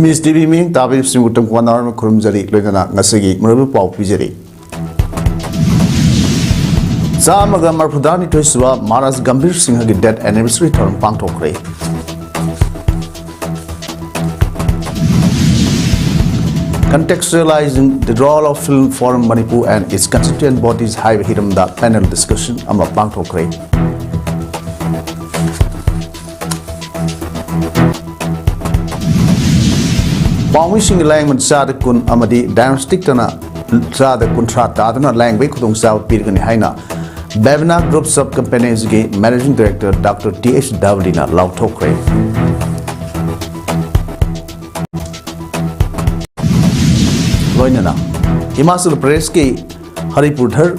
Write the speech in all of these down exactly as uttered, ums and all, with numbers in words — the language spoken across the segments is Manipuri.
ꯃꯤꯁ ꯇꯤ ꯚꯤ ꯃꯤꯠꯌꯦꯡ ꯇꯥꯕꯤꯔꯤꯕꯁꯤꯡꯕꯨ ꯇꯨꯡ ꯀꯣꯟꯅ ꯈꯨꯔꯨꯝꯖꯔꯤ, ꯂꯣꯏꯅꯅ ꯉꯁꯤꯒꯤ ꯃꯔꯨꯑꯣꯏꯕ ꯄꯥꯎ ꯄꯤꯖꯔꯤ꯫ ꯆꯥꯝꯃꯒ ꯃꯔꯐꯨꯇꯔꯥꯅꯤꯊꯣꯏ ꯁꯨꯕ ꯃꯍꯥꯔꯥꯖ ꯒꯝꯚꯤꯔ ꯁꯤꯡꯍꯒꯤ death anniversary ꯊꯧꯔꯝ ꯄꯥꯡꯊꯣꯛꯈ꯭ꯔꯦ꯫ Contextualizing the role of film for Manipur and its constituent bodies ꯍꯥꯏꯕ ꯍꯤꯔꯝꯗ panel discussion ꯑꯃ ꯄꯥꯡꯊꯣꯛꯈ꯭ꯔꯦ꯫ ꯄꯥꯎꯃꯤꯁꯤꯡꯒꯤ ꯂꯥꯌꯦꯡꯕ ꯆꯥꯗ ꯀꯨꯟ ꯑꯃꯗꯤ diagnostic ꯇꯅ ꯆꯥꯗ ꯀꯨꯟꯊ꯭ꯔꯥ ꯇꯥꯗꯨꯅ ꯂꯥꯌꯦꯡꯕꯒꯤ ꯈꯨꯗꯣꯡꯆꯥꯕ ꯄꯤꯔꯒꯅꯤ ꯍꯥꯏꯅ Bevna Groups of Companies ꯒꯤ Managing Director Doctor T S ꯙꯕꯂꯤꯅ ꯂꯥꯎꯊꯣꯛꯈ꯭ꯔꯦ꯫ ꯂꯣꯏꯅꯅ ꯍꯤꯃꯥꯆꯜ ꯄ꯭ꯔꯗꯦꯁꯀꯤ ꯍꯔꯤꯄꯨꯔ ꯊꯔ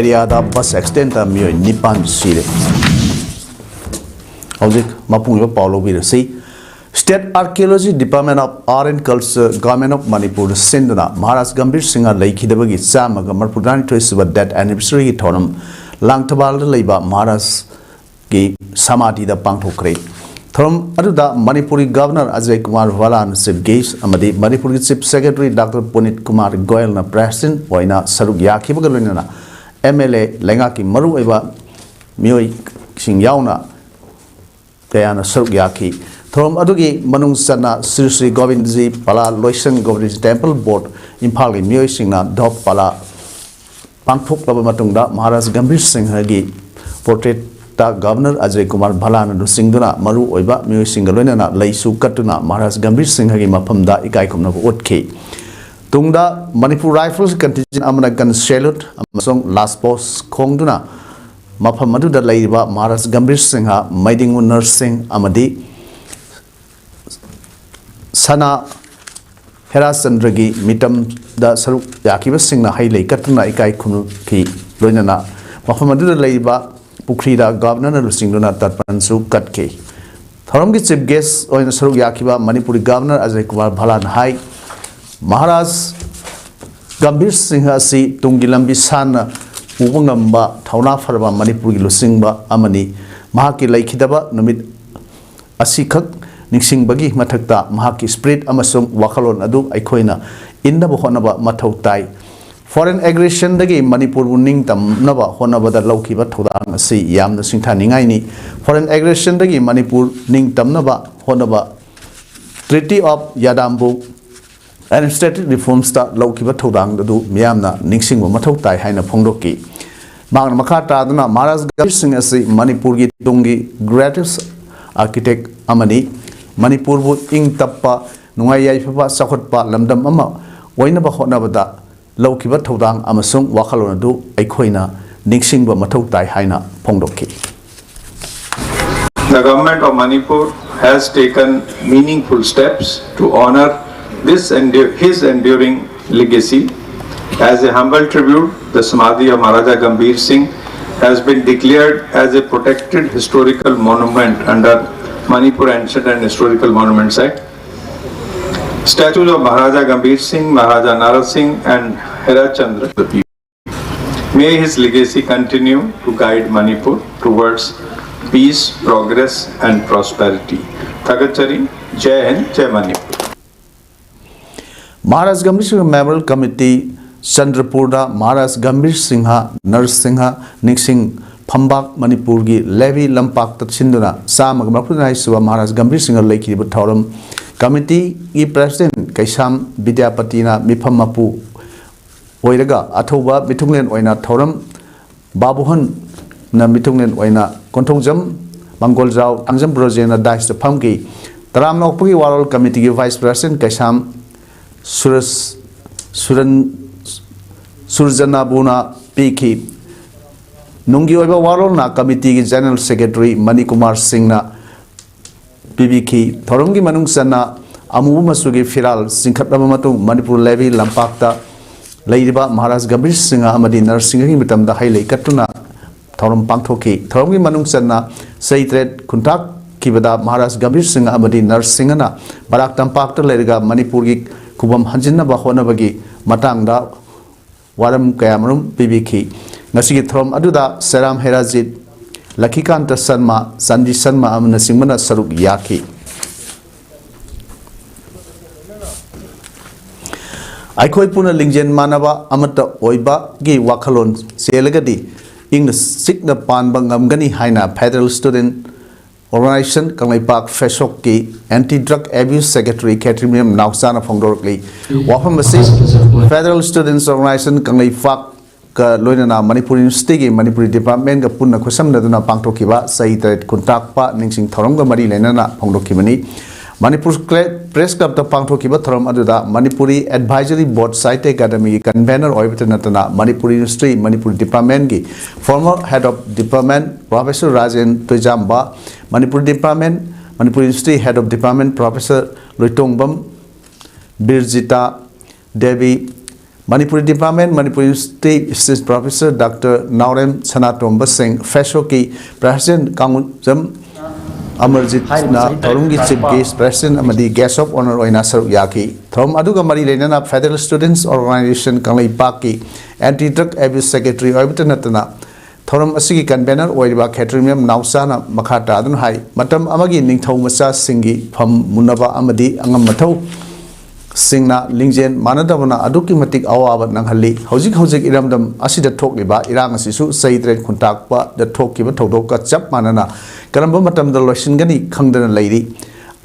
ꯑꯦꯔꯤꯌꯥꯗ ꯕꯁ ꯑꯦꯛꯁꯤꯗꯦꯟꯇ ꯃꯤꯑꯣꯏ ꯅꯤꯄꯥꯟ ꯁꯤꯔꯦ꯫ ꯍꯧꯖꯤꯛ ꯃꯄꯨꯡ ꯑꯣꯏꯕ ꯄꯥꯎ ꯂꯧꯕꯤꯔꯁꯤ꯫ State Archaeology Department of Art and Culture, Government of Manipur ꯁꯤꯟꯗꯨꯅ ꯃꯍꯥꯔꯥꯖ ꯒꯝꯚꯤꯔ ꯁꯤꯡꯍ ꯂꯩꯈꯤꯗꯕꯒꯤ ꯆꯥꯝꯃꯒ ꯃꯔꯐꯨꯇꯔꯥꯅꯤꯊꯣꯏ ꯁꯨꯕ death anniversary ꯒꯤ ꯊꯧꯔꯝ ꯂꯥꯡꯊꯕꯥꯜꯗ ꯂꯩꯕ ꯃꯍꯥꯔꯥꯖ ꯒꯤ ꯁꯃꯥꯙꯤꯗ ꯄꯥꯡꯊꯣꯛꯈ꯭ꯔꯦ꯫ ꯊꯧꯔꯝ ꯑꯗꯨꯗ ꯃꯅꯤꯄꯨꯔꯒꯤ Governor Ajay Kumar ꯚꯜꯂꯥꯅ chief guest ꯑꯃꯗꯤ ꯃꯅꯤꯄꯨꯔꯒꯤ Chief Secretary Doctor ꯄꯨꯅꯤꯠ Kumar ꯒꯣꯌꯜꯅ president ꯑꯣꯏꯅ ꯁꯔꯨꯛ ꯌꯥꯈꯤꯕꯒ ꯂꯣꯏꯅꯅ ꯑꯦꯝ ꯑꯦꯜ ꯑꯦ, ꯂꯩꯉꯥꯛꯀꯤ ꯃꯔꯨꯑꯣꯏꯕ ꯃꯤꯑꯣꯏꯁꯤꯡ ꯌꯥꯎꯅ ꯀꯌꯥꯅ ꯁꯔꯨꯛ ꯌꯥꯈꯤ꯫ ꯊꯧꯔꯝ ꯑꯗꯨꯒꯤ ꯃꯅꯨꯡ ꯆꯟꯅ Shri Shri Govindaji ꯄꯂꯥ ꯂꯣꯏꯁꯪ, Govindji Temple Board ꯏꯝꯐꯥꯜꯒꯤ ꯃꯤꯑꯣꯏꯁꯤꯡꯅ ꯙꯣꯞ ꯄꯂꯥ ꯄꯥꯡꯊꯣꯛꯂꯕ ꯃꯇꯨꯡꯗ ꯃꯍꯥꯔꯥꯖ ꯒꯝꯚꯤꯔ ꯁꯤꯡꯍꯒꯤ portrait ꯇ Governor ꯑꯖꯌ ꯀꯨꯃꯥꯔ ꯚꯜꯂꯥꯅ ꯂꯨꯆꯤꯡꯗꯨꯅ ꯃꯔꯨ ꯑꯣꯏꯕ ꯃꯤꯑꯣꯏꯁꯤꯡꯒ ꯂꯣꯏꯅꯅ ꯂꯩꯁꯨ ꯀꯠꯇꯨꯅ ꯃꯍꯥꯔꯥꯖ ꯒꯝꯚꯤꯔ ꯁꯤꯡꯍꯒꯤ ꯃꯐꯝꯗ ꯏꯀꯥꯏ ꯈꯨꯝꯅꯕ ꯎꯠꯈꯤ꯫ ꯇꯨꯡꯗ Manipur Rifles contingent ꯑꯃꯅ gun salute ꯑꯃꯁꯨꯡ last post ꯈꯣꯡꯗꯨꯅ ꯃꯐꯝ ꯑꯗꯨꯗ ꯂꯩꯔꯤꯕ ꯃꯍꯥꯔꯥꯖ ꯒꯝꯚꯤꯔ ꯁꯤꯡꯍ, ꯃꯩꯗꯤꯡꯉꯨ ꯅꯔꯁꯤꯡ ꯑꯃꯗꯤ ꯁꯅꯥ ꯍꯦꯔꯥꯆꯟꯗ꯭ꯔꯒꯤ ꯃꯤꯇꯝꯗ ꯁꯔꯨꯛ ꯌꯥꯈꯤꯕꯁꯤꯡꯅ ꯍꯩ ꯂꯩ ꯀꯠꯇꯨꯅ ꯏꯀꯥꯏ ꯈꯨꯝꯅꯈꯤ꯫ ꯂꯣꯏꯅꯅ ꯃꯐꯝ ꯑꯗꯨꯗ ꯂꯩꯔꯤꯕ ꯄꯨꯈ꯭ꯔꯤꯗ Governorꯅ ꯂꯨꯆꯤꯡꯗꯨꯅ ꯇꯔꯄꯟꯁꯨ ꯀꯠꯈꯤ꯫ ꯊꯧꯔꯝꯒꯤ chief guest ꯑꯣꯏꯅ ꯁꯔꯨꯛ ꯌꯥꯈꯤꯕ ꯃꯅꯤꯄꯨꯔꯒꯤ Governor ꯑꯖꯌ ꯀꯨꯃꯥꯔ ꯚꯜꯂꯥꯅ ꯍꯥꯏ, ꯃꯍꯥꯔꯥꯖ ꯒꯝꯚꯤꯔ ꯁꯤꯡꯍ ꯑꯁꯤ ꯇꯨꯡꯒꯤ ꯂꯝꯕꯤ ꯁꯥꯟꯅ ꯎꯕ ꯉꯝꯕ ꯊꯧꯅꯥ ꯐꯔꯕ ꯃꯅꯤꯄꯨꯔꯒꯤ ꯂꯨꯆꯤꯡꯕ ꯑꯃꯅꯤ꯫ ꯃꯍꯥꯛꯀꯤ ꯂꯩꯈꯤꯗꯕ ꯅꯨꯃꯤꯠ ꯑꯁꯤꯈꯛ ꯅꯤꯡꯁꯤꯡꯕꯒꯤ ꯃꯊꯛꯇ ꯃꯍꯥꯛꯀꯤ spirit ꯑꯃꯁꯨꯡ ꯋꯥꯈꯜꯂꯣꯟ ꯑꯗꯨ ꯑꯩꯈꯣꯏꯅ ꯏꯟꯅꯕ ꯍꯣꯠꯅꯕ ꯃꯊꯧ ꯇꯥꯏ꯫ Foreign aggressionꯗꯒꯤ ꯃꯅꯤꯄꯨꯔꯕꯨ ꯅꯤꯡꯇꯝꯅꯕ ꯍꯣꯠꯅꯕꯗ ꯂꯧꯈꯤꯕ ꯊꯧꯗꯥꯡ ꯑꯁꯤ ꯌꯥꯝꯅ ꯁꯤꯡꯊꯥꯅꯤꯡꯉꯥꯏꯅꯤ꯫ Foreign aggressionꯗꯒꯤ ꯃꯅꯤꯄꯨꯔ ꯅꯤꯡꯇꯝꯅꯕ ꯍꯣꯠꯅꯕ Treaty of Yadambo administrative reformsꯇ ꯂꯧꯈꯤꯕ ꯊꯧꯗꯥꯡ ꯑꯗꯨ ꯃꯤꯌꯥꯝꯅ ꯅꯤꯡꯁꯤꯡꯕ ꯃꯊꯧ ꯇꯥꯏ ꯍꯥꯏꯅ ꯐꯣꯡꯗꯣꯛꯈꯤ꯫ ꯃꯍꯥꯛꯅ ꯃꯈꯥ ꯇꯥꯗꯨꯅ ꯃꯍꯥꯔꯥꯖ ꯒꯝꯚꯤꯔ ꯁꯤꯡ ꯑꯁꯤ ꯃꯅꯤꯄꯨꯔꯒꯤ ꯇꯨꯡꯒꯤ greatest architect ꯑꯃꯅꯤ꯫ ꯃꯅꯤꯄꯨꯔꯕꯨ ꯏꯪ ꯇꯞꯄ, ꯅꯨꯡꯉꯥꯏ ꯌꯥꯏꯐꯕ, ꯆꯥꯎꯈꯠꯄ ꯂꯝꯗꯝ ꯑꯃ ꯑꯣꯏꯅꯕ ꯍꯣꯠꯅꯕꯗ ꯂꯧꯈꯤꯕ ꯊꯧꯗꯥꯡ ꯑꯃꯁꯨꯡ ꯋꯥꯈꯜꯂꯣꯟ ꯑꯗꯨ ꯑꯩꯈꯣꯏꯅ ꯅꯤꯡꯁꯤꯡꯕ ꯃꯊꯧ ꯇꯥꯏ ꯍꯥꯏꯅ ꯐꯣꯡꯗꯣꯛꯈꯤ꯫ The government of Manipur has taken meaningful steps to honor this endu- his enduring legacy. As a humble tribute, the Samadhi of Maharaja Gambhir Singh has been declared as a protected historical monument under Manipur Ancient and Historical Monuments Act. Statues of Maharaja Gambhir Singh, Maharaja Nara Singh, and Hera Chandra. May his legacy continue to guide Manipur towards peace, progress, and prosperity. Thagachari, Jai Hind, Jai Manipur. Maharaj Gambhir Singh Memorial Committee, ꯆꯟꯗ꯭ꯔꯄꯨꯔꯗ Maharaj Gambhir Singh Narasimha ꯅꯤꯡꯁꯤꯡ ꯐꯝꯕꯥꯛ ꯃꯅꯤꯄꯨꯔꯒꯤ ꯂꯦꯕꯤ ꯂꯝꯄꯥꯛꯇ ꯁꯤꯟꯗꯨꯅ ꯆꯥꯝꯃꯒ ꯃꯔꯤꯐꯨꯇꯔꯥ ꯁꯨꯕ ꯃꯍꯥꯔꯥꯖ ꯒꯝꯚꯤꯔ ꯁꯤꯡꯍ ꯂꯩꯈꯤꯕ ꯊꯧꯔꯝ꯫ Committeeꯒꯤ President ꯀꯩꯁꯥꯝ ꯕꯤꯗ꯭ꯌꯥꯄꯇꯤꯅ ꯃꯤꯐꯝ ꯃꯄꯨ ꯑꯣꯏꯔꯒ ꯑꯊꯧꯕ ꯃꯤꯊꯨꯡꯂꯦꯟ ꯑꯣꯏꯅ ꯊꯧꯔꯝ ꯕꯥꯕꯨꯍꯟꯅ ꯃꯤꯊꯨꯡꯂꯦꯟ ꯑꯣꯏꯅ ꯀꯣꯟꯊꯧꯖꯝ ꯃꯪꯒꯣꯜꯖꯥꯎ ꯊꯥꯡꯖꯝ ꯕ꯭ꯔꯣꯖꯦꯅ dais ꯇ ꯐꯝꯈꯤ꯫ ꯇꯔꯥꯝꯅ ꯑꯣꯛꯄꯒꯤ ꯋꯥꯔꯣꯜ committee ꯒꯤ Vice President ꯀꯩꯁꯥꯝ ꯁꯨꯔꯁ ꯁꯨꯔꯟ ꯁꯨꯔꯖꯅꯥꯕꯨꯅ ꯄꯤꯈꯤ꯫ ꯅꯨꯡꯒꯤ ꯑꯣꯏꯕ ꯋꯥꯔꯣꯜꯅ committee ꯒꯤ General Secretary ꯃꯅꯤꯀꯨꯃꯥꯔ ꯁꯤꯡꯅ ꯄꯤꯕꯤꯈꯤ꯫ ꯊꯧꯔꯝꯒꯤ ꯃꯅꯨꯡ ꯆꯟꯅ ꯑꯃꯨꯕ ꯃꯆꯨꯒꯤ ꯐꯤꯔꯥꯜ ꯆꯤꯡꯈꯠꯂꯕ ꯃꯇꯨꯡ ꯃꯅꯤꯄꯨꯔ ꯂꯦꯕꯤ ꯂꯝꯄꯥꯛꯇ ꯂꯩꯔꯤꯕ ꯃꯍꯥꯔꯥꯖ ꯒꯝꯚꯤꯔ ꯁꯤꯡꯍ ꯑꯃꯗꯤ ꯅꯔꯁꯤꯡꯍꯒꯤ ꯃꯇꯝꯗ ꯍꯩ ꯂꯩ ꯀꯠꯇꯨꯅ ꯊꯧꯔꯝ ꯄꯥꯡꯊꯣꯛꯈꯤ꯫ ꯊꯧꯔꯝꯒꯤ ꯃꯅꯨꯡ ꯆꯟꯅ ꯆꯍꯤ ꯇꯔꯦꯠ ꯈꯨꯟꯇꯥꯛꯈꯤꯕꯗ ꯃꯍꯥꯔꯥꯖ ꯒꯝꯚꯤꯔ ꯁꯤꯡꯍ ꯑꯃꯗꯤ ꯅꯔꯁꯤꯡꯍꯅ ꯕꯔꯥꯛ ꯇꯝꯄꯥꯛꯇ ꯂꯩꯔꯒ ꯃꯅꯤꯄꯨꯔꯒꯤ ꯈꯨꯕꯝ ꯍꯟꯖꯤꯟꯅꯕ ꯍꯣꯠꯅꯕꯒꯤ ꯃꯇꯥꯡꯗ ꯋꯥꯔꯝ ꯀꯌꯥꯃꯔꯨꯝ ꯄꯤꯕꯤꯈꯤ꯫ ꯉꯁꯤꯒꯤ ꯊꯧꯔꯝ ꯑꯗꯨꯗ ꯁꯦꯔꯥꯝ ꯍꯦꯔꯥꯖꯤꯠ, ꯂꯛꯈꯤꯀꯥꯟꯇ ꯁꯔꯃ, ꯆꯥꯟꯗꯤ ꯁꯔꯃ ꯑꯃꯅꯆꯤꯡꯕꯅ ꯁꯔꯨꯛ ꯌꯥꯈꯤ꯫ ꯑꯩꯈꯣꯏ ꯄꯨꯟꯅ ꯂꯤꯡꯖꯦꯜ ꯃꯥꯟꯅꯕ ꯑꯃꯠꯇ ꯑꯣꯏꯕꯒꯤ ꯋꯥꯈꯜꯂꯣꯟ ꯆꯦꯜꯂꯒꯗꯤ ꯏꯪꯅ ꯆꯤꯛꯅ ꯄꯥꯟꯕ ꯉꯝꯒꯅꯤ ꯍꯥꯏꯅ Federal Student Organization Kangleipak ꯐꯦꯁꯣꯛꯀꯤ Anti Drug Abuse Secretary ꯈꯦꯇ꯭ꯔꯤꯃꯌꯨꯝ ꯅꯥꯎꯆꯥꯅ ꯐꯣꯡꯗꯣꯔꯛꯂꯤ꯫ ꯋꯥꯐꯝ ꯑꯁꯤ Federal Students Organization ꯀꯪꯂꯩꯄꯥꯛ ꯀ ꯂꯣꯏꯅꯅ ꯃꯅꯤꯄꯨꯔ ꯌꯨꯅꯤꯚꯔꯁꯤꯇꯤꯒꯤ ꯃꯅꯤꯄꯨꯔꯤ ꯗꯤꯄꯥꯔꯠꯃꯦꯟꯒ ꯄꯨꯟꯅ ꯈꯨꯠꯁꯝꯅꯗꯨꯅ ꯄꯥꯡꯊꯣꯛꯈꯤꯕ ꯆꯍꯤ ꯇꯔꯦꯠ ꯈꯨꯟꯇꯥꯛꯄ ꯅꯤꯡꯁꯤꯡ ꯊꯧꯔꯝꯒ ꯃꯔꯤ ꯂꯩꯅꯅ ꯐꯣꯡꯗꯣꯛꯈꯤꯕꯅꯤ꯫ ꯃꯅꯤꯄꯨꯔ ꯀ꯭ꯂꯦ-, ꯄ꯭ꯔꯦꯁ ꯀ꯭ꯂꯕꯇ ꯄꯥꯡꯊꯣꯛꯈꯤꯕ ꯊꯧꯔꯝ ꯑꯗꯨꯗ ꯃꯅꯤꯄꯨꯔꯤ ꯑꯦꯗꯚꯥꯏꯖꯔꯤ ꯕꯣꯔꯗ ꯁꯥꯍꯤꯇ꯭ꯌ ꯑꯦꯀꯥꯗꯃꯤꯒꯤ ꯀꯟꯚꯦꯅꯔ ꯑꯣꯏꯕꯇ ꯅꯠꯇꯅ ꯃꯅꯤꯄꯨꯔ ꯌꯨꯅꯤꯚꯔꯁꯤꯇꯤ ꯃꯅꯤꯄꯨꯔ ꯗꯤꯄꯥꯔꯠꯃꯦꯟꯒꯤ former head of department Professor Rajen Toijamba, Manipur department, Manipur university head of department Professor Loitongbam Birjita Devi, Manipuri department, Manipur university Assistant Professor Doctor Naorem Sanatomba Singh, ꯐꯦꯁꯣꯛꯀꯤ ꯄ꯭ꯔꯦꯁꯤꯗꯦꯟꯠ ꯀꯥꯡꯖꯝ ꯑꯃꯔꯖꯤꯠꯅ ꯊꯧꯔꯝꯒꯤ chief guest, president ꯑꯃꯗꯤ guest of honour ꯑꯣꯏꯅ ꯁꯔꯨꯛ ꯌꯥꯈꯤ꯫ ꯊꯧꯔꯝ ꯑꯗꯨꯒ ꯃꯔꯤ ꯂꯩꯅꯅ Federal Students Organisation ꯀꯪꯂꯩꯄꯥꯛꯀꯤ Anti Drug Abuse Secretary ꯑꯣꯏꯕꯇ ꯅꯠꯇꯅ ꯊꯧꯔꯝ ꯑꯁꯤꯒꯤ ꯀꯟꯚꯦꯅꯔ ꯑꯣꯏꯔꯤꯕ ꯈꯦꯇ꯭ꯔꯤꯃꯌꯨꯝ ꯅꯥꯎꯆꯥꯅ ꯃꯈꯥ ꯇꯥꯗꯨꯅ ꯍꯥꯏ, ꯃꯇꯝ ꯑꯃꯒꯤ ꯅꯤꯡꯊꯧ ꯃꯆꯥꯁꯤꯡꯒꯤ ꯐꯝ ꯃꯨꯟꯅꯕ ꯑꯃꯗꯤ ꯑꯉꯝ ꯃꯊꯧ ꯁꯤꯡꯅ ꯂꯤꯡꯖꯦꯜ ꯃꯥꯟꯅꯗꯕꯅ ꯑꯗꯨꯛꯀꯤ ꯃꯇꯤꯛ ꯑꯋꯥꯕ ꯅꯪꯍꯜꯂꯤ꯫ ꯍꯧꯖꯤꯛ ꯍꯧꯖꯤꯛ ꯏꯔꯝꯗꯝ ꯑꯁꯤꯗ ꯊꯣꯛꯂꯤꯕ ꯏꯔꯥꯡ ꯑꯁꯤꯁꯨ ꯆꯍꯤ ꯇꯔꯦꯠ ꯈꯨꯟꯇꯥꯛꯄꯗ ꯊꯣꯛꯈꯤꯕ ꯊꯧꯗꯣꯛꯀ ꯆꯞ ꯃꯥꯟꯅꯅ ꯀꯔꯝꯕ ꯃꯇꯝꯗ ꯂꯣꯏꯁꯤꯟꯒꯅꯤ ꯈꯪꯗꯅ ꯂꯩꯔꯤ꯫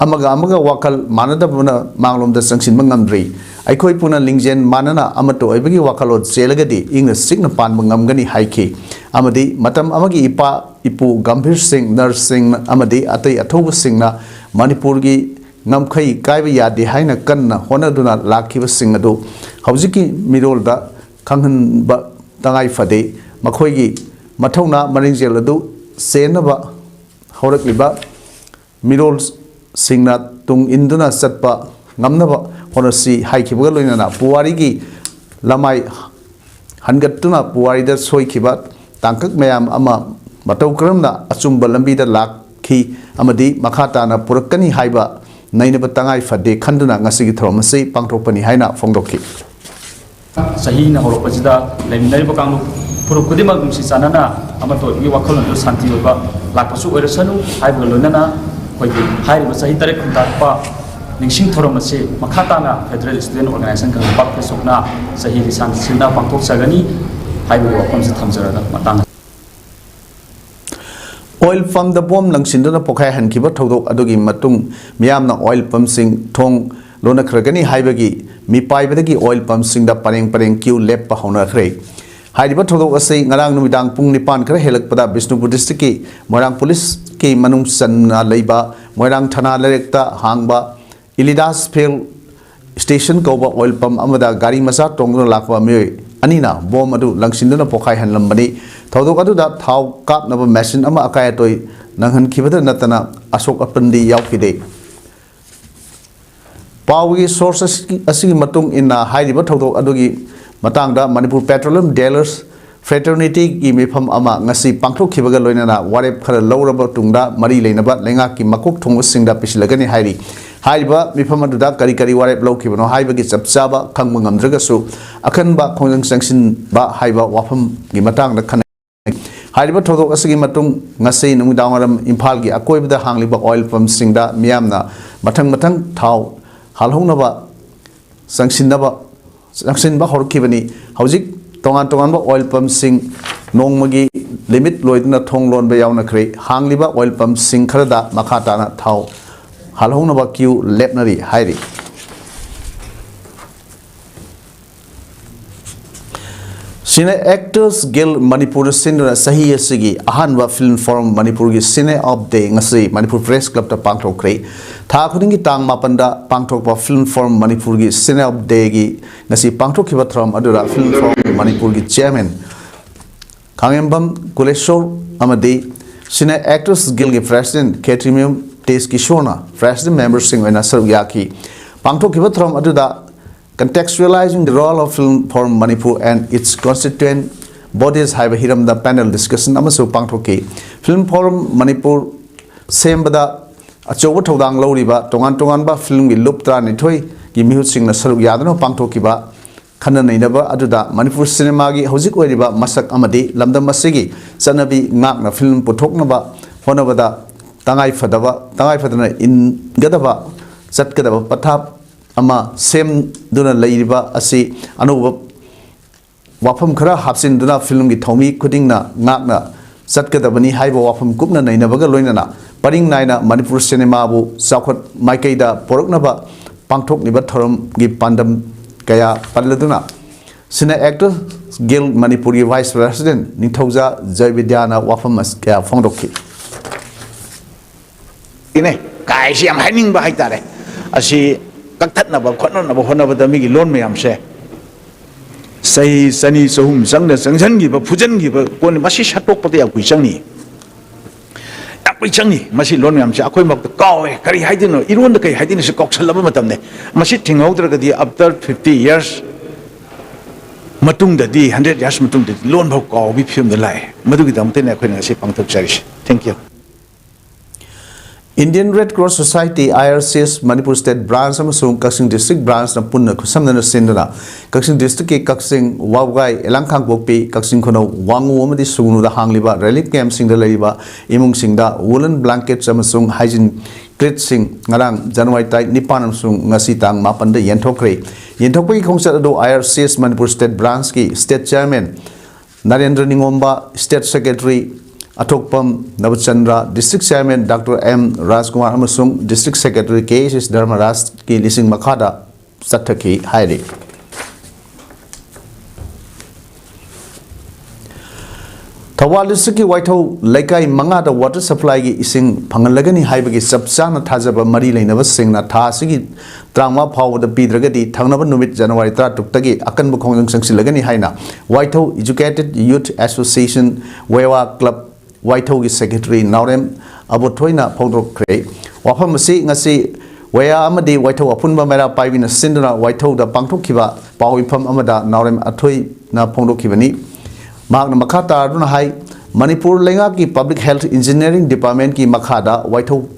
ꯑꯃꯒ ꯑꯃꯒ ꯋꯥꯈꯜ ꯃꯥꯟꯅꯗꯕꯅ ꯃꯥꯡꯂꯣꯝꯗ ꯆꯪꯁꯤꯟꯕ ꯉꯝꯗ꯭ꯔꯤ꯫ ꯑꯩꯈꯣꯏ ꯄꯨꯟꯅ ꯂꯤꯡꯖꯦꯜ ꯃꯥꯟꯅꯅ ꯑꯃꯠꯇ ꯑꯣꯏꯕꯒꯤ ꯋꯥꯈꯜꯂꯣꯟ ꯆꯦꯜꯂꯒꯗꯤ ꯏꯪꯅ ꯆꯤꯛꯅ ꯄꯥꯟꯕ ꯉꯝꯒꯅꯤ ꯍꯥꯏꯈꯤ꯫ ꯑꯃꯗꯤ ꯃꯇꯝ ꯑꯃꯒꯤ ꯏꯄꯥ ꯏꯄꯨ ꯒꯝꯚꯤꯔ ꯁꯤꯡ, ꯅꯔꯁꯁꯤꯡ ꯑꯃꯗꯤ ꯑꯇꯩ ꯑꯊꯧꯕꯁꯤꯡꯅ ꯃꯅꯤꯄꯨꯔꯒꯤ ꯉꯝꯈꯩ ꯀꯥꯏꯕ ꯌꯥꯗꯦ ꯍꯥꯏꯅ ꯀꯟꯅ ꯍꯣꯠꯅꯗꯨꯅ ꯂꯥꯛꯈꯤꯕꯁꯤꯡ ꯑꯗꯨ ꯍꯧꯖꯤꯛꯀꯤ ꯃꯤꯔꯣꯜꯗ ꯈꯪꯍꯟꯕ ꯇꯉꯥꯏ ꯐꯗꯦ꯫ ꯃꯈꯣꯏꯒꯤ ꯃꯊꯧꯅꯥ ꯃꯔꯤꯡꯖꯦꯜ ꯑꯗꯨ ꯆꯦꯟꯅꯕ ꯍꯧꯔꯛꯂꯤꯕ ꯃꯤꯔꯣꯜꯁꯤꯡꯅ ꯇꯨꯡ ꯏꯟꯗꯨꯅ ꯆꯠꯄ ꯉꯝꯅꯕ ꯍꯣꯠꯅꯁꯤ ꯍꯥꯏꯈꯤꯕꯒ ꯂꯣꯏꯅꯅ ꯄꯨꯋꯥꯔꯤꯒꯤ ꯂꯃꯥꯏ ꯍꯟꯒꯠꯇꯨꯅ ꯄꯨꯋꯥꯔꯤꯗ ꯁꯣꯏꯈꯤꯕ ꯇꯥꯡꯀꯛ ꯃꯌꯥꯝ ꯑꯃ ꯃꯇꯧ ꯀꯔꯝꯅ ꯑꯆꯨꯝꯕ ꯂꯝꯕꯤꯗ ꯂꯥꯛꯈꯤ ꯑꯃꯗꯤ ꯃꯈꯥ ꯇꯥꯅ ꯄꯨꯔꯛꯀꯅꯤ ꯍꯥꯏꯕ ꯅꯩꯅꯕ ꯇꯉꯥꯏ ꯐꯗꯦ ꯈꯟꯗꯨꯅ ꯉꯁꯤꯒꯤ ꯊꯧꯔꯝ ꯑꯁꯤ ꯄꯥꯡꯊꯣꯛꯄꯅꯤ ꯍꯥꯏꯅ ꯐꯣꯡꯗꯣꯛꯈꯤ꯫ ꯆꯍꯤꯅ ꯍꯧꯔꯛꯄꯁꯤꯗ ꯂꯩꯃꯤꯟꯅꯔꯤꯕ ꯀꯥꯡꯂꯨꯞ ꯐꯨꯔꯨꯞ ꯈꯨꯗꯤꯡꯃꯛ ꯅꯨꯡꯁꯤ ꯆꯥꯟꯅꯅ ꯑꯃꯠꯇ ꯑꯣꯏꯕꯒꯤ ꯋꯥꯈꯜꯂꯣꯟꯗꯨ ꯁꯥꯟꯇꯤ ꯑꯣꯏꯕ ꯂꯥꯛꯄꯁꯨ ꯑꯣꯏꯔꯁꯅꯨ ꯍꯥꯏꯕꯒ ꯂꯣꯏꯅꯅ ꯑꯩꯈꯣꯏꯒꯤ ꯍꯥꯏꯔꯤꯕ ꯆꯍꯤ ꯇꯔꯦꯠ ꯈꯨꯟꯇꯥꯛꯄ ꯅꯤꯡꯁꯤꯡ ꯊꯧꯔꯝ ꯑꯁꯤ ꯃꯈꯥ ꯇꯥꯅ Federal Student Organisation ꯀꯪꯂꯩꯄꯥꯛ ꯐꯦꯁꯕꯨꯛꯅ ꯆꯍꯤꯒꯤ ꯁꯥꯡꯆꯠꯅ ꯄꯥꯡꯊꯣꯛꯆꯒꯅꯤ ꯍꯥꯏꯕꯒꯤ ꯋꯥꯐꯝꯁꯤ ꯊꯝꯖꯔꯒ ꯃꯇꯥꯡ ꯑꯣꯏꯜ ꯄꯝꯗ ꯕꯣꯝ ꯂꯪꯁꯤꯟꯗꯨꯅ ꯄꯣꯈꯥꯏꯍꯟꯈꯤꯕ ꯊꯧꯗꯣꯛ ꯑꯗꯨꯒꯤ ꯃꯇꯨꯡ ꯃꯤꯌꯥꯝꯅ ꯑꯣꯏꯜ ꯄꯝꯁꯤꯡ ꯊꯣꯡ ꯂꯣꯟꯅꯈ꯭ꯔꯒꯅꯤ ꯍꯥꯏꯕꯒꯤ ꯃꯤꯄꯥꯏꯕꯗꯒꯤ ꯑꯣꯏꯜ ꯄꯝꯁꯤꯡꯗ ꯄꯔꯦꯡ ꯄꯔꯦꯡ ꯀ꯭ꯌꯨ ꯂꯦꯞꯄ ꯍꯧꯅꯈ꯭ꯔꯦ꯫ ꯍꯥꯏꯔꯤꯕ ꯊꯧꯗꯣꯛ ꯑꯁꯤ ꯉꯔꯥꯡ ꯅꯨꯃꯤꯗꯥꯡ ꯄꯨꯡ ꯅꯤꯄꯥꯟ ꯈꯔ ꯍꯦꯜꯂꯛꯄꯗ ꯕꯤꯁꯅꯨꯄꯨꯔ ꯗꯤꯁꯇ꯭ꯔꯤꯛꯀꯤ ꯃꯣꯏꯔꯥꯡ ꯄꯨꯂꯤꯁꯀꯤ ꯃꯅꯨꯡ ꯆꯟꯅ ꯂꯩꯕ ꯃꯣꯏꯔꯥꯡ ꯊꯅꯥ ꯂꯩꯔꯛꯇ ꯍꯥꯡꯕ ꯏꯂꯤꯗꯥꯁ ꯐꯤꯜ ꯁ꯭ꯇꯦꯁꯟ ꯀꯧꯕ ꯑꯣꯏꯜ ꯄꯝ ꯑꯃꯗ ꯒꯥꯔꯤ ꯃꯆꯥ ꯇꯣꯡꯗꯨꯅ ꯂꯥꯛꯄ ꯃꯤꯑꯣꯏ ꯑꯅꯤꯅ ꯕꯣꯝ ꯑꯗꯨ ꯂꯪꯁꯤꯟꯗꯨꯅ ꯄꯣꯈꯥꯏꯍꯜꯂꯝꯕꯅꯤ꯫ ꯊꯧꯗꯣꯛ ꯑꯗꯨꯗ ꯊꯥꯎ ꯀꯥꯞꯅꯕ ꯃꯦꯁꯤꯟ ꯑꯃ ꯑꯀꯥꯏ ꯑꯇꯣꯏ ꯅꯪꯍꯟꯈꯤꯕꯗ ꯅꯠꯇꯅ ꯑꯁꯣꯛ ꯑꯄꯟꯗꯤ ꯌꯥꯎꯈꯤꯗꯦ꯫ ꯄꯥꯎꯒꯤ ꯁꯣꯔꯁ ꯑꯁꯤꯒꯤ ꯃꯇꯨꯡ ꯏꯟꯅ ꯍꯥꯏꯔꯤꯕ ꯊꯧꯗꯣꯛ ꯑꯗꯨꯒꯤ ꯃꯇꯥꯡꯗ ꯃꯅꯤꯄꯨꯔ ꯄꯦꯇ꯭ꯔꯣꯂꯤꯌꯝ ꯗꯤꯂꯔꯁ ꯐ꯭ꯔꯦꯇꯔꯅꯤꯇꯤꯒꯤ ꯃꯤꯐꯝ ꯑꯃ ꯉꯁꯤ ꯄꯥꯡꯊꯣꯛꯈꯤꯕꯒ ꯂꯣꯏꯅꯅ ꯋꯥꯔꯦꯞ ꯈꯔ ꯂꯧꯔꯕ ꯇꯨꯡꯗ ꯃꯔꯤ ꯂꯩꯅꯕ ꯂꯩꯉꯥꯛꯀꯤ ꯃꯀꯣꯛ ꯊꯣꯡꯕꯁꯤꯡꯗ ꯄꯤꯁꯤꯜꯂꯒꯅꯤ ꯍꯥꯏꯔꯤ꯫ ꯍꯥꯏꯔꯤꯕ ꯃꯤꯐꯝ ꯑꯗꯨꯗ ꯀꯔꯤ ꯀꯔꯤ ꯋꯥꯔꯦꯞ ꯂꯧꯈꯤꯕꯅꯣ ꯍꯥꯏꯕꯒꯤ ꯆꯞ ꯆꯥꯕ ꯈꯪꯕ ꯉꯝꯗ꯭ꯔꯒꯁꯨ, ꯑꯈꯟꯕ ꯈꯣꯡꯖꯪ ꯆꯪꯁꯤꯟꯕ ꯍꯥꯏꯕ ꯋꯥꯐꯝꯒꯤ ꯃꯇꯥꯡꯗ ꯈꯟꯅꯩ꯫ ꯍꯥꯏꯔꯤꯕ ꯊꯧꯗꯣꯛ ꯑꯁꯤꯒꯤ ꯃꯇꯨꯡ ꯉꯁꯤ ꯅꯨꯃꯤꯗꯥꯡꯋꯥꯏꯔꯝ ꯏꯝꯐꯥꯜꯒꯤ ꯑꯀꯣꯏꯕꯗ ꯍꯥꯡꯂꯤꯕ ꯑꯣꯏꯜ ꯄꯝꯁꯤꯡꯗ ꯃꯤꯌꯥꯝꯅ ꯃꯊꯪ ꯃꯊꯪ ꯊꯥꯎ ꯍꯥꯜꯍꯧꯅꯕ ꯆꯪꯁꯤꯟꯅꯕ ꯆꯪꯁꯤꯟꯕ ꯍꯧꯔꯛꯈꯤꯕꯅꯤ꯫ ꯍꯧꯖꯤꯛ ꯇꯣꯉꯥꯟ ꯇꯣꯉꯥꯟꯕ ꯑꯣꯏꯜ ꯄꯝꯁꯤꯡ ꯅꯣꯡꯃꯒꯤ ꯂꯤꯃꯤꯠ ꯂꯣꯏꯗꯨꯅ ꯊꯣꯡ ꯂꯣꯟꯕ ꯌꯥꯎꯅꯈ꯭ꯔꯦ꯫ ꯍꯥꯡꯂꯤꯕ ꯑꯣꯏꯜ ꯄꯝꯁꯤꯡ ꯈꯔꯗ ꯃꯈꯥ ꯇꯥꯅ ꯊꯥꯎ ꯍꯥꯜꯍꯧꯅꯕ ꯀ꯭ꯌꯨ ꯂꯦꯞꯅꯔꯤ ꯍꯥꯏꯔꯤ꯫ Cine Actors Guild ꯃꯅꯤꯄꯨꯔꯗ ꯁꯤꯟꯗꯨꯅ ꯆꯍꯤ ꯑꯁꯤꯒꯤ ꯑꯍꯥꯟꯕ Film Forum ꯃꯅꯤꯄꯨꯔꯒꯤ Cine of Day ꯉꯁꯤ ꯃꯅꯤꯄꯨꯔ ꯄ꯭ꯔꯦꯁ ꯀ꯭ꯂꯕꯇ ꯄꯥꯡꯊꯣꯛꯈ꯭ꯔꯦ꯫ ꯊꯥ ꯈꯨꯗꯤꯡꯒꯤ ꯇꯥꯡ ꯃꯥꯄꯟꯗ ꯄꯥꯡꯊꯣꯛꯄ Film Forum ꯃꯅꯤꯄꯨꯔꯒꯤ Cine of Dayꯒꯤ ꯉꯁꯤ ꯄꯥꯡꯊꯣꯛꯈꯤꯕ ꯊꯧꯔꯝ ꯑꯗꯨꯗ Film Forum ꯃꯅꯤꯄꯨꯔꯒꯤ ꯆꯤꯌꯔꯃꯦꯟ ꯈꯥꯉꯦꯝꯕꯝ ꯀꯨꯂꯦꯁꯣꯔ ꯑꯃꯗꯤ Cine Actors Guildꯒꯤ ꯄ꯭ꯔꯦꯁꯤꯗꯦꯟꯠ ꯈꯦꯇ꯭ꯔꯤꯃꯌꯨꯝ ꯇꯦꯖ ꯀꯤꯁꯣꯔꯅ ꯄ꯭ꯔꯦꯁꯤꯗꯦꯟꯠ ꯃꯦꯝꯕꯔꯁꯤꯡ ꯑꯣꯏꯅ ꯁꯔꯨꯛ ꯌꯥꯈꯤ꯫ ꯄꯥꯡꯊꯣꯛꯈꯤꯕ ꯊꯧꯔꯝ ꯑꯗꯨꯗ Contextualizing the Role of Film Forum Manipur and Its Constituent Bodies ꯍꯥꯏꯕ ꯍꯤꯔꯝꯗ ꯄꯦꯅꯦꯜ ꯗꯤꯁꯀꯁꯟ ꯑꯃꯁꯨ ꯄꯥꯡꯊꯣꯛꯈꯤ꯫ Film Forum ꯃꯅꯤꯄꯨꯔ ꯁꯦꯝꯕꯗ ꯑꯆꯧꯕ ꯊꯧꯗꯥꯡ ꯂꯧꯔꯤꯕ ꯇꯣꯉꯥꯟ ꯇꯣꯉꯥꯟꯕ ꯐꯤꯂꯝꯒꯤ ꯂꯨꯞ ꯇꯔꯥꯅꯤꯊꯣꯏꯒꯤ ꯃꯤꯍꯨꯠꯁꯤꯡꯅ ꯁꯔꯨꯛ ꯌꯥꯗꯨꯅ ꯄꯥꯡꯊꯣꯛꯈꯤꯕ ꯈꯟꯅ ꯅꯩꯅꯕ ꯑꯗꯨꯗ ꯃꯅꯤꯄꯨꯔ ꯁꯤꯅꯦꯃꯥꯒꯤ ꯍꯧꯖꯤꯛ ꯑꯣꯏꯔꯤꯕ ꯃꯁꯛ ꯑꯃꯗꯤ ꯂꯝꯗꯝ ꯑꯁꯤꯒꯤ ꯆꯠꯅꯕꯤ ꯉꯥꯛꯅ ꯐꯤꯂꯝ ꯄꯨꯊꯣꯛꯅꯕ ꯍꯣꯠꯅꯕꯗ ꯇꯉꯥꯏ ꯐꯗꯕ, ꯇꯉꯥꯏ ꯐꯗꯅ ꯏꯟꯒꯗꯕ ꯆꯠꯀꯗꯕ ꯄꯊꯥꯞ ꯑꯃ ꯁꯦꯝꯗꯨꯅ ꯂꯩꯔꯤꯕ ꯑꯁꯤ ꯑꯅꯧꯕ ꯋꯥꯐꯝ ꯈꯔ ꯍꯥꯞꯆꯤꯟꯗꯨꯅ ꯐꯤꯂꯝꯒꯤ ꯊꯧꯃꯤ ꯈꯨꯗꯤꯡꯅ ꯉꯥꯛꯅ ꯆꯠꯀꯗꯕꯅꯤ ꯍꯥꯏꯕ ꯋꯥꯐꯝ ꯀꯨꯞꯅ ꯅꯩꯅꯕꯒ ꯂꯣꯏꯅꯅ ꯄꯔꯤꯡ ꯅꯥꯏꯅ ꯃꯅꯤꯄꯨꯔ ꯁꯤꯅꯦꯃꯥꯕꯨ ꯆꯥꯎꯈꯠ ꯃꯥꯏꯀꯩꯗ ꯄꯣꯔꯛꯅꯕ ꯄꯥꯡꯊꯣꯛꯂꯤꯕ ꯊꯧꯔꯝꯒꯤ ꯄꯥꯟꯗꯝ ꯀꯌꯥ ꯄꯜꯂꯗꯨꯅ Cine Actors Guild ꯃꯅꯤꯄꯨꯔꯒꯤ Vice President ꯅꯤꯡꯊꯧꯖꯥ ꯖꯌꯕꯤꯗ꯭ꯌꯥꯅ ꯋꯥꯐꯝ ꯑꯁ-, ꯀꯌꯥ ꯐꯣꯡꯗꯣꯛꯈꯤ꯫ ꯏꯅꯦ, ꯀꯥꯏꯁꯤ ꯌꯥꯝ ꯍꯥꯏꯅꯤꯡꯕ ꯍꯥꯏꯇꯥꯔꯦ꯫ ꯑꯁꯤ ꯀꯛꯊꯠꯅꯕ ꯈꯣꯠꯅꯅꯕ ꯍꯣꯠꯅꯕꯗ ꯃꯤꯒꯤ ꯂꯣꯟ ꯃꯌꯥꯝꯁꯦ ꯆꯍꯤ ꯆꯅꯤ ꯆꯍꯨꯝ ꯆꯪꯅ ꯆꯪꯁꯤꯟꯈꯤꯕ, ꯐꯨꯖꯤꯟꯈꯤꯕ ꯄꯣꯠꯅꯤ꯫ ꯃꯁꯤ ꯁꯠꯇꯣꯛꯄꯗ ꯌꯥꯝ ꯀꯨꯏ ꯆꯪꯅꯤ, ꯌꯥꯝ ꯀꯨꯏ ꯆꯪꯅꯤ꯫ ꯃꯁꯤ ꯂꯣꯟ ꯃꯌꯥꯝꯁꯦ ꯑꯩꯈꯣꯏꯃꯛꯇ ꯀꯥꯎꯋꯦ, ꯀꯔꯤ ꯍꯥꯏꯗꯣꯏꯅꯣ, ꯏꯔꯣꯟꯗ ꯀꯔꯤ ꯍꯥꯏꯗꯣꯏꯅꯣ ꯁꯤ ꯀꯥꯎꯁꯜꯂꯕ ꯃꯇꯝꯅꯦ꯫ ꯃꯁꯤ ꯊꯤꯡꯍꯧꯗ꯭ꯔꯒꯗꯤ after fifty years ꯃꯇꯨꯡꯗꯗꯤ, hundred years ꯃꯇꯨꯡꯗꯗꯤ ꯂꯣꯟ ꯐꯥꯎ ꯀꯥꯎꯕꯒꯤ ꯐꯤꯕꯝꯗ ꯂꯥꯛꯑꯦ꯫ ꯃꯗꯨꯒꯤꯗꯃꯛꯇꯅꯦ ꯑꯩꯈꯣꯏꯅ ꯉꯁꯤ ꯄꯥꯡꯊꯣꯛꯆꯔꯤꯁꯦ꯫ Thank you꯫ Indian Red Cross Society, I R C S, Manipur State Branch ꯑꯃꯁꯨꯡ ꯀꯛꯆꯤꯡ District Branchꯅ ꯄꯨꯟꯅ ꯈꯨꯠꯁꯝꯅꯅ ꯁꯤꯟꯗꯨꯅ ꯀꯛꯆꯤꯡ Districtꯀꯤ ꯀꯛꯆꯤꯡ, ꯋꯥꯕꯒꯥꯏ, ꯏꯂꯥꯡꯈꯥꯡꯄꯣꯛꯄꯤ, ꯀꯛꯆꯤꯡ ꯈꯨꯅꯧ, ꯋꯥꯉꯨ ꯑꯃꯗꯤ ꯁꯨꯒꯅꯨꯗ ꯍꯥꯡꯂꯤꯕ relief campꯁꯤꯡꯗ ꯂꯩꯔꯤꯕ ꯏꯃꯨꯡꯁꯤꯡꯗ woolen blankets ꯑꯃꯁꯨꯡ hygiene kitꯁꯤꯡ ꯉꯔꯥꯡ January ꯇꯥꯔꯤꯛ ꯅꯤꯄꯥꯟ ꯑꯃꯁꯨꯡ ꯉꯁꯤ ꯇꯥꯡ ꯃꯥꯄꯟꯗ ꯌꯦꯟꯊꯣꯛꯈ꯭ꯔꯦ꯫ ꯌꯦꯟꯊꯣꯛꯄꯒꯤ ꯈꯣꯡꯆꯠ ꯑꯗꯨ I R C S Manipur State Branchꯀꯤ State Chairman Narendra ꯅꯤꯉꯣꯝꯕ, State Secretary ꯑꯊꯣꯛꯄꯝ ꯅꯕꯆꯟꯗ꯭ꯔ, District Chairman Doctor M ꯔꯥꯖꯀꯨꯃꯥꯔ ꯑꯃꯁꯨꯡ District Secretary K S S ꯙꯔꯃꯔꯥꯖꯀꯤ ꯂꯤꯁꯤꯡ ꯃꯈꯥꯗ ꯆꯠꯊꯈꯤ ꯍꯥꯏꯔꯤ꯫ ꯊꯧꯕꯥꯜ Districtꯀꯤ ꯋꯥꯏꯊꯧ ꯂꯩꯀꯥꯏ ꯃꯉꯥꯗ water supplyꯒꯤ ꯏꯁꯤꯡ ꯐꯪꯍꯜꯂꯒꯅꯤ ꯍꯥꯏꯕꯒꯤ ꯆꯞ ꯆꯥꯅ ꯊꯥꯖꯕ ꯃꯔꯤ ꯂꯩꯅꯕꯁꯤꯡꯅ ꯊꯥ ꯑꯁꯤꯒꯤ ꯇꯔꯥꯃꯉꯥ ꯐꯥꯎꯕꯗ ꯄꯤꯗ꯭ꯔꯒꯗꯤ ꯊꯪꯅꯕ ꯅꯨꯃꯤꯠ January ꯇꯔꯥꯇꯔꯨꯛꯇꯒꯤ ꯑꯀꯟꯕ ꯈꯣꯡꯖꯪ ꯆꯪꯁꯤꯜꯂꯒꯅꯤ ꯍꯥꯏꯅ ꯋꯥꯏꯊꯧ Educated Youth Association, ꯋꯦꯋꯥ Club ꯋꯥꯏꯊꯧꯒꯤ Secretary ꯅꯥꯎꯔꯦꯝ ꯑꯕꯣꯊꯣꯏꯅ ꯐꯣꯡꯗꯣꯛꯈ꯭ꯔꯦ꯫ ꯋꯥꯐꯝ ꯑꯁꯤ ꯉꯁꯤ ꯋꯦꯌꯥ ꯑꯃꯗꯤ ꯋꯥꯏꯊꯧ ꯑꯄꯨꯟꯕ ꯃꯩꯔꯥ ꯄꯥꯏꯕꯤꯅ ꯁꯤꯟꯗꯨꯅ ꯋꯥꯏꯊꯧꯗ ꯄꯥꯡꯊꯣꯛꯈꯤꯕ ꯄꯥꯎ ꯃꯤꯐꯝ ꯑꯃꯗ ꯅꯥꯎꯔꯦꯝ ꯑꯊꯣꯏꯅ ꯐꯣꯡꯗꯣꯛꯈꯤꯕꯅꯤ꯫ ꯃꯍꯥꯛꯅ ꯃꯈꯥ ꯇꯥꯗꯨꯅ ꯍꯥꯏ, ꯃꯅꯤꯄꯨꯔ ꯂꯩꯉꯥꯛꯀꯤ Public Health Engineering Departmentꯀꯤ ꯃꯈꯥꯗ ꯋꯥꯏꯊꯧ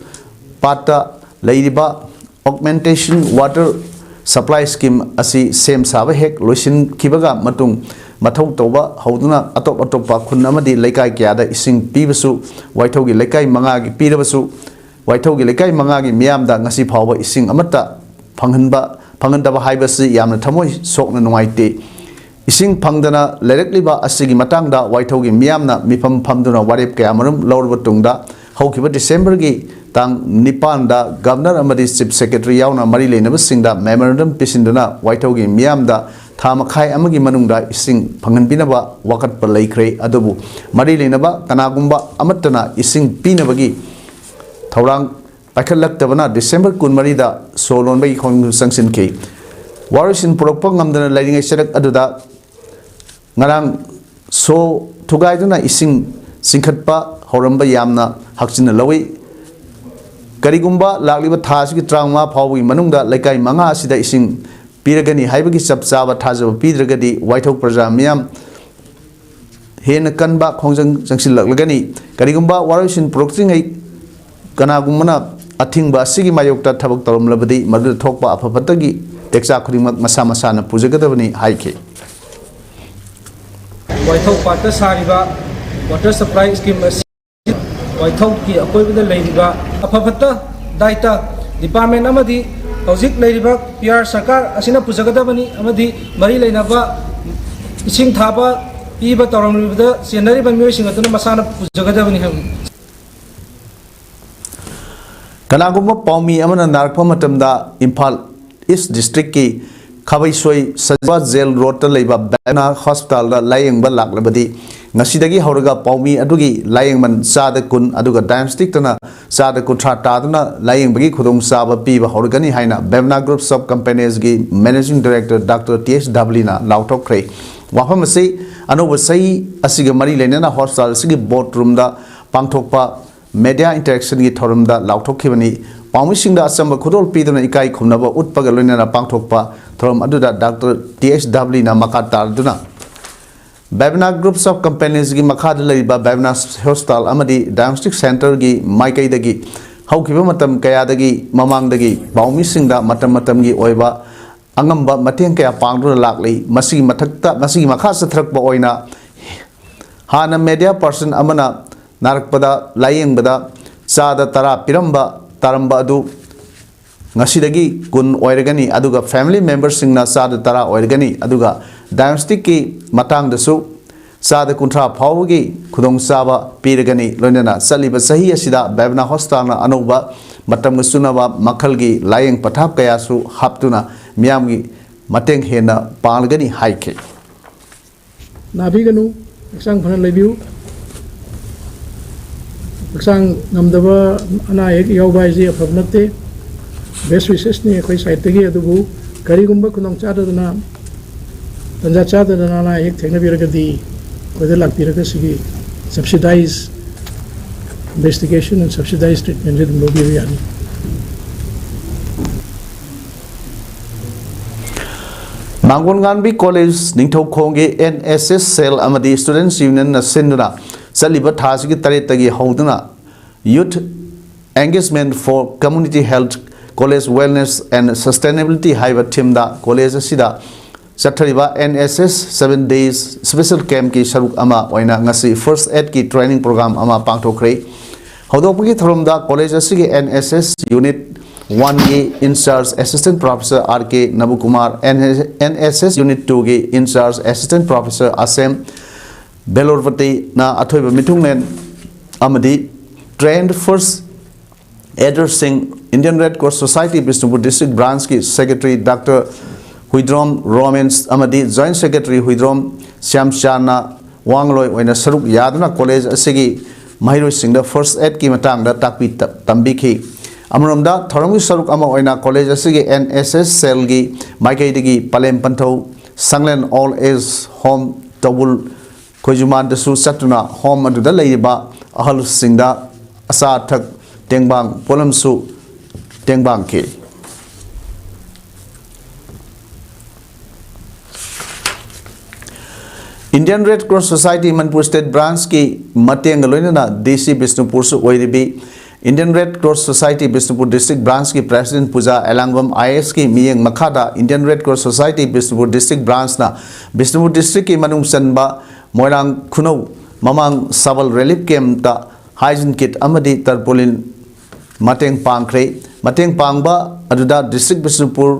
ꯄꯥꯠꯇ ꯂꯩꯔꯤꯕ Augmentation Water Supply Scheme ꯑꯁꯤ ꯁꯦꯝ ꯁꯥꯕ ꯍꯦꯛ ꯂꯣꯏꯁꯤꯟꯈꯤꯕꯒ ꯃꯇꯨꯡ ꯃꯊꯧ ꯇꯧꯕ ꯍꯧꯗꯨꯅ ꯑꯇꯣꯞ ꯑꯇꯣꯞꯄ ꯈꯨꯟ ꯑꯃꯗꯤ ꯂꯩꯀꯥꯏ ꯀꯌꯥꯗ ꯏꯁꯤꯡ ꯄꯤꯕꯁꯨ ꯋꯥꯏꯊꯧꯒꯤ ꯂꯩꯀꯥꯏ ꯃꯉꯥꯒꯤ ꯄꯤꯔꯕꯁꯨ ꯋꯥꯏꯊꯧꯒꯤ ꯂꯩꯀꯥꯏ ꯃꯉꯥꯒꯤ ꯃꯤꯌꯥꯝꯗ ꯉꯁꯤ ꯐꯥꯎꯕ ꯏꯁꯤꯡ ꯑꯃꯠꯇ ꯐꯪꯍꯟꯕ, ꯐꯪꯍꯟꯗꯕ ꯍꯥꯏꯕꯁꯤ ꯌꯥꯝꯅ ꯊꯃꯣꯏ ꯁꯣꯛꯅ ꯅꯨꯡꯉꯥꯏꯇꯦ꯫ ꯏꯁꯤꯡ ꯐꯪꯗꯅ ꯂꯩꯔꯛꯂꯤꯕ ꯑꯁꯤꯒꯤ ꯃꯇꯥꯡꯗ ꯋꯥꯏꯊꯧꯒꯤ ꯃꯤꯌꯥꯝꯅ ꯃꯤꯐꯝ ꯐꯝꯗꯨꯅ ꯋꯥꯔꯦꯞ ꯀꯌꯥꯃꯔꯨꯝ ꯂꯧꯔꯕ ꯇꯨꯡꯗ, ꯍꯧꯈꯤꯕ ꯗꯤꯁꯦꯝꯕꯔꯒꯤ ꯇꯥꯡ ꯅꯤꯄꯥꯟꯗ Governor ꯑꯃꯗꯤ Chief Secretary ꯌꯥꯎꯅ ꯃꯔꯤ ꯂꯩꯅꯕꯁꯤꯡꯗ memorandum ꯄꯤꯁꯤꯟꯗꯨꯅ ꯋꯥꯏꯊꯧꯒꯤ ꯃꯤꯌꯥꯝꯗ ꯊꯥ ꯃꯈꯥꯏ ꯑꯃꯒꯤ ꯃꯅꯨꯡꯗ ꯏꯁꯤꯡ ꯐꯪꯍꯟꯕꯤꯅꯕ ꯋꯥꯀꯠꯄ ꯂꯩꯈ꯭ꯔꯦ꯫ ꯑꯗꯨꯕꯨ ꯃꯔꯤ ꯂꯩꯅꯕ ꯀꯅꯥꯒꯨꯝꯕ ꯑꯃꯠꯇꯅ ꯏꯁꯤꯡ ꯄꯤꯅꯕꯒꯤ ꯊꯧꯔꯥꯡ ꯄꯥꯏꯈꯠꯂꯛꯇꯕꯅ ꯗꯤꯁꯦꯝꯕꯔ ꯀꯨꯟꯃꯔꯤꯗ ꯁꯣ ꯂꯣꯟꯕꯒꯤ ꯈꯣꯡꯖꯪ ꯆꯪꯁꯤꯟꯈꯤ꯫ ꯋꯥꯔꯣꯏꯁꯤꯟ ꯄꯨꯔꯛꯄ ꯉꯝꯗꯅ ꯂꯩꯔꯤꯉꯩ ꯆꯔꯛ ꯑꯗꯨꯗ ꯉꯔꯥꯡ ꯁꯣ ꯊꯨꯒꯥꯏꯗꯨꯅ ꯏꯁꯤꯡ ꯆꯤꯡꯈꯠꯄ ꯍꯧꯔꯝꯕ ꯌꯥꯝꯅ ꯍꯛꯆꯤꯟꯅ ꯂꯧꯏ꯫ ꯀꯔꯤꯒꯨꯝꯕ ꯂꯥꯛꯂꯤꯕ ꯊꯥ ꯑꯁꯤꯒꯤ ꯇꯔꯥꯃꯉꯥ ꯐꯥꯎꯕꯒꯤ ꯃꯅꯨꯡꯗ ꯂꯩꯀꯥꯏ ꯃꯉꯥ ꯑꯁꯤꯗ ꯏꯁꯤꯡ ꯄꯤꯔꯒꯅꯤ ꯍꯥꯏꯕꯒꯤ ꯆꯞ ꯆꯥꯕ ꯊꯥꯖꯕ ꯄꯤꯗ꯭ꯔꯒꯗꯤ ꯋꯥꯏꯊꯧ ꯄ꯭ꯔꯖꯥ ꯃꯤꯌꯥꯝ ꯍꯦꯟꯅ ꯀꯟꯕ ꯈꯣꯡꯖꯪ ꯆꯪꯁꯤꯜꯂꯛꯂꯒꯅꯤ꯫ ꯀꯔꯤꯒꯨꯝꯕ ꯋꯥꯔꯣꯏꯁꯤꯟ ꯄꯨꯔꯛꯇ꯭ꯔꯤꯉꯩ ꯀꯅꯥꯒꯨꯝꯕꯅ ꯑꯊꯤꯡꯕ ꯑꯁꯤꯒꯤ ꯃꯥꯌꯣꯛꯇ ꯊꯕꯛ ꯇꯧꯔꯝꯂꯕꯗꯤ ꯃꯗꯨꯗ ꯊꯣꯛꯄ ꯑꯐ ꯐꯠꯇꯒꯤ ꯇꯦꯛꯆꯥꯛ ꯈꯨꯗꯤꯡꯃꯛ ꯃꯁꯥ ꯃꯁꯥꯅ ꯄꯨꯖꯒꯗꯕꯅꯤ ꯍꯥꯏꯈꯤ꯫ ꯋꯥꯏꯊꯧ ꯄꯥꯠꯇ ꯁꯥꯔꯤꯕ water supply scheme ꯑꯁꯤ ꯋꯥꯏꯊꯧꯒꯤ ꯑꯀꯣꯏꯕꯗ ꯂꯩꯔꯤꯕ ꯑꯐ ꯐꯠꯇ ꯗꯥꯏꯇ department ꯑꯃꯗꯤ ꯍꯧꯖꯤꯛ ꯂꯩꯔꯤꯕ ꯄꯤ ꯑꯥꯔ ꯁꯔꯀꯥꯔ ꯑꯁꯤꯅ ꯄꯨꯖꯒꯗꯕꯅꯤ ꯑꯃꯗꯤ ꯃꯔꯤ ꯂꯩꯅꯕ ꯏꯁꯤꯡ ꯊꯥꯕ ꯄꯤꯕ ꯇꯧꯔꯝꯂꯤꯕꯗ ꯆꯦꯟꯅꯔꯤꯕ ꯃꯤꯑꯣꯏꯁꯤꯡ ꯑꯗꯨꯅ ꯃꯁꯥꯅ ꯄꯨꯖꯒꯗꯕꯅꯤ ꯍꯥꯏꯕꯅꯤ꯫ ꯀꯅꯥꯒꯨꯝꯕ ꯄꯥꯎꯃꯤ ꯑꯃꯅ ꯅꯥꯔꯛꯄ ꯃꯇꯝꯗ ꯏꯝꯐꯥꯜ ꯏꯁ ꯗꯤꯁꯇ꯭ꯔꯤꯛꯀꯤ ꯈꯥꯕꯩꯁꯣꯏ ꯁꯖꯤꯋꯥ ꯖꯦꯜ ꯔꯣꯗꯇ ꯂꯩꯕ ꯕꯦꯕꯅꯥ ꯍꯣꯁꯄꯤꯇꯥꯜꯗ ꯂꯥꯌꯦꯡꯕ ꯂꯥꯛꯂꯕꯗꯤ ꯉꯁꯤꯗꯒꯤ ꯍꯧꯔꯒ ꯄꯥꯎꯃꯤ ꯑꯗꯨꯒꯤ ꯂꯥꯌꯦꯡꯃꯟ ꯆꯥꯗ ꯀꯨꯟ ꯑꯗꯨꯒ ꯗꯥꯏꯒꯅꯣꯁꯇꯤꯛꯇꯅ ꯆꯥꯗ ꯀꯨꯟꯊ꯭ꯔꯥ ꯇꯥꯗꯨꯅ ꯂꯥꯌꯦꯡꯕꯒꯤ ꯈꯨꯗꯣꯡꯆꯥꯕ ꯄꯤꯕ ꯍꯧꯔꯒꯅꯤ ꯍꯥꯏꯅ ꯕꯦꯕꯅꯥ Groups of Companiesꯒꯤ Managing Director Doctor T S ꯙꯕꯂꯤꯅ ꯂꯥꯎꯊꯣꯛꯈ꯭ꯔꯦ꯫ ꯋꯥꯐꯝ ꯑꯁꯤ ꯑꯅꯧꯕ ꯆꯍꯤ ꯑꯁꯤꯒ ꯃꯔꯤ ꯂꯩꯅꯅ ꯍꯣꯁꯄꯤꯇꯥꯜ ꯑꯁꯤꯒꯤ ꯕꯣꯔꯗ ꯔꯨꯝꯗ ꯄꯥꯡꯊꯣꯛꯄ media interactionꯒꯤ ꯊꯧꯔꯝꯗ ꯂꯥꯎꯊꯣꯛꯈꯤꯕꯅꯤ꯫ ꯄꯥꯎꯃꯤꯁꯤꯡꯗ ꯑꯆꯝꯕ ꯈꯨꯗꯣꯜ ꯄꯤꯗꯨꯅ ꯏꯀꯥꯏ ꯈꯨꯝꯅꯕ ꯎꯠꯄꯒ ꯂꯣꯏꯅꯅ ꯄꯥꯡꯊꯣꯛꯄ ꯊꯧꯔꯝ ꯑꯗꯨꯗ ꯗꯥꯛꯇꯔ ꯇꯤ ꯑꯦꯁ ꯙꯕꯂꯤꯅ ꯃꯈꯥ ꯇꯥꯔꯗꯨꯅ ꯕꯦꯕꯅꯥ Groups of Companiesꯒꯤ ꯃꯈꯥꯗ ꯂꯩꯔꯤꯕ ꯕꯦꯕꯅꯥ ꯍꯣꯁꯄꯤꯇꯥꯜ ꯑꯃꯗꯤ ꯗꯥꯏꯒꯅꯣꯁꯇꯤꯛ ꯁꯦꯟꯇꯔꯒꯤ ꯃꯥꯏꯀꯩꯗꯒꯤ ꯍꯧꯈꯤꯕ ꯃꯇꯝ ꯀꯌꯥꯗꯒꯤ ꯃꯃꯥꯡꯗꯒꯤ ꯄꯥꯎꯃꯤꯁꯤꯡꯗ ꯃꯇꯝ ꯃꯇꯝꯒꯤ ꯑꯣꯏꯕ ꯑꯉꯝꯕ ꯃꯇꯦꯡ ꯀꯌꯥ ꯄꯥꯡꯗꯨꯅ ꯂꯥꯛꯂꯤ꯫ ꯃꯁꯤꯒꯤ ꯃꯊꯛꯇ, ꯃꯁꯤꯒꯤ ꯃꯈꯥ ꯆꯠꯊꯔꯛꯄ ꯑꯣꯏꯅ ꯍꯥꯟꯅ media person ꯑꯃꯅ ꯅꯥꯔꯛꯄꯗ ꯂꯥꯌꯦꯡꯕꯗ ꯆꯥꯗ ꯇꯔꯥ ꯄꯤꯔꯝꯕ ꯇꯥꯔꯝꯕ ꯑꯗꯨ ꯉꯁꯤꯗꯒꯤ ꯀꯨꯟ ꯑꯣꯏꯔꯒꯅꯤ, ꯑꯗꯨꯒ family memberꯁꯤꯡꯅ ꯆꯥꯗ ꯇꯔꯥ ꯑꯣꯏꯔꯒꯅꯤ꯫ ꯑꯗꯨꯒ diagnosticꯀꯤ ꯃꯇꯥꯡꯗꯁꯨ ꯆꯥꯗ ꯀꯨꯟꯊ꯭ꯔꯥ ꯐꯥꯎꯕꯒꯤ ꯈꯨꯗꯣꯡꯆꯥꯕ ꯄꯤꯔꯒꯅꯤ꯫ ꯂꯣꯏꯅꯅ ꯆꯠꯂꯤꯕ ꯆꯍꯤ ꯑꯁꯤꯗ ꯕꯦꯕꯅꯥ ꯍꯣꯁꯄꯤꯇꯥꯜꯅ ꯑꯅꯧꯕ ꯃꯇꯝꯒ ꯆꯨꯅꯕ ꯃꯈꯜꯒꯤ ꯂꯥꯌꯦꯡ ꯄꯊꯥꯞ ꯀꯌꯥꯁꯨ ꯍꯥꯞꯇꯨꯅ ꯃꯤꯌꯥꯝꯒꯤ ꯃꯇꯦꯡ ꯍꯦꯟꯅ ꯄꯥꯡꯂꯒꯅꯤ ꯍꯥꯏꯈꯤ꯫ ꯅꯥꯕꯤꯒꯅꯨ, ꯍꯛꯆꯥꯡ ꯐꯅ ꯂꯩꯕꯤꯌꯨ꯫ ꯍꯛꯆꯥꯡ ꯉꯝꯗꯕ, ꯑꯅꯥ ꯑꯌꯦꯛ ꯌꯥꯎꯕ ꯍꯥꯏꯁꯦ ꯑꯐꯕ ꯅꯠꯇꯦ꯫ Best wishesꯅꯤ ꯑꯩꯈꯣꯏ sideꯇꯒꯤ꯫ ꯑꯗꯨꯕꯨ ꯀꯔꯤꯒꯨꯝꯕ ꯈꯨꯗꯣꯡ ꯆꯥꯗꯗꯅ, ꯇꯟꯖꯥ ꯆꯥꯗꯗꯅ ꯑꯅꯥ ꯑꯌꯦꯛ ꯊꯦꯡꯅꯕꯤꯔꯒꯗꯤ ꯑꯩꯈꯣꯏꯗ ꯂꯥꯛꯄꯤꯔꯒ ꯁꯤꯒꯤ subsidized investigation and subsidized treatmentꯁꯦ ꯑꯗꯨꯝ ꯂꯧꯕꯤꯕ ꯌꯥꯅꯤ꯫ ꯃꯥꯡꯒꯣꯜ ꯉꯥꯟꯕꯤ ꯀꯣꯂꯦꯖ ꯅꯤꯡꯊꯧꯈꯣꯡꯒꯤ N S S cell ꯑꯃꯗꯤ Students Unionꯅ ꯁꯤꯟꯗꯨꯅ ꯆꯠꯂꯤꯕ ꯊꯥ ꯑꯁꯤꯒꯤ ꯇꯔꯦꯠꯇꯒꯤ ꯍꯧꯗꯨꯅ Youth Engagement for Community Health, College Wellness and Sustainability ꯍꯥꯏꯕ themeꯗ ꯀꯣꯂꯦꯖ ꯑꯁꯤꯗ ꯆꯠꯊꯔꯤꯕ N S S seven days special campꯀꯤ ꯁꯔꯨꯛ ꯑꯃ ꯑꯣꯏꯅ ꯉꯁꯤ first aidꯀꯤ training program ꯑꯃ ꯄꯥꯡꯊꯣꯛꯈ꯭ꯔꯦ꯫ ꯍꯧꯗꯣꯛꯄꯒꯤ ꯊꯧꯔꯝꯗ ꯀꯣꯂꯦꯖ ꯑꯁꯤꯒꯤ N S S Unit Oneꯒꯤ in-charge Assistant Professor R K ꯅꯕꯀꯨꯃꯥꯔ, N S S Unit Twoꯒꯤ in-charge Assistant Professor ꯑꯁꯦꯝ ꯕꯦꯂꯣꯔꯄꯇꯤꯅ ꯑꯊꯣꯏꯕ ꯃꯤꯊꯨꯡꯂꯦꯟ ꯑꯃꯗꯤ trained first aidersꯁꯤꯡ, Indian Red Cross Society Bishnupur District Branchꯀꯤ Secretary Doctor Huidrom romance ꯑꯃꯗꯤ Joint Secretary ꯍꯨꯏꯗ꯭ꯔꯣꯝ ꯁ꯭ꯌꯥꯝꯆꯥꯟꯅ ꯋꯥ ꯉꯥꯡꯂꯣꯏ ꯑꯣꯏꯅ ꯁꯔꯨꯛ ꯌꯥꯗꯨꯅ ꯀꯣꯂꯦꯖ ꯑꯁꯤꯒꯤ ꯃꯍꯩꯔꯣꯏꯁꯤꯡꯗ first aidꯀꯤ ꯃꯇꯥꯡꯗ ꯇꯥꯛꯄꯤ ꯇ-, ꯇꯝꯕꯤꯈꯤ꯫ ꯑꯃꯔꯣꯝꯗ ꯊꯧꯔꯝꯒꯤ ꯁꯔꯨꯛ ꯑꯃ ꯑꯣꯏꯅ ꯀꯣꯂꯦꯖ ꯑꯁꯤꯒꯤ N S S cellꯒꯤ ꯃꯥꯏꯀꯩꯗꯒꯤ ꯄꯂꯦꯝ ꯄꯟꯊꯧ ꯁꯪꯂꯦꯟ Old Age Home ꯇꯧꯕꯨꯜ ꯈꯣꯏꯖꯨꯃꯥꯟꯗꯁꯨ ꯆꯠꯇꯨꯅ home ꯑꯗꯨꯗ ꯂꯩꯔꯤꯕ ꯑꯍꯜꯁꯤꯡꯗ ꯑꯆꯥ ꯑꯊꯛ ꯇꯦꯡꯕꯥꯡ ꯄꯣꯠꯂꯝꯁꯨ ꯇꯦꯡꯕꯥꯡꯈꯤ꯫ Indian Red Cross Society Manipur State Branchꯀꯤ ꯃꯇꯦꯡꯒ ꯂꯣꯏꯅꯅ D C ꯕꯤꯁꯅꯨꯄꯨꯔꯁꯨ ꯑꯣꯏꯔꯤꯕꯤ Indian Red Cross Society Bishnupur District Branchꯀꯤ President Puja Elangbam I A Sꯀꯤ ꯃꯤꯠꯌꯦꯡ ꯃꯈꯥꯗ Indian Red Cross Society Bishnupur District Branchꯅ Bishnupur districtꯀꯤ ꯃꯅꯨꯡ ꯆꯟꯕ ꯃꯣꯏꯔꯥꯡ ꯈꯨꯅꯧ ꯃꯃꯥꯡ ꯁꯕꯜ relief campꯇ hygiene kit ꯑꯃꯗꯤ tarpaulin ꯃꯇꯦꯡ ꯄꯥꯡꯈ꯭ꯔꯦ꯫ ꯃꯇꯦꯡ ꯄꯥꯡꯕ ꯑꯗꯨꯗ District Bishnupur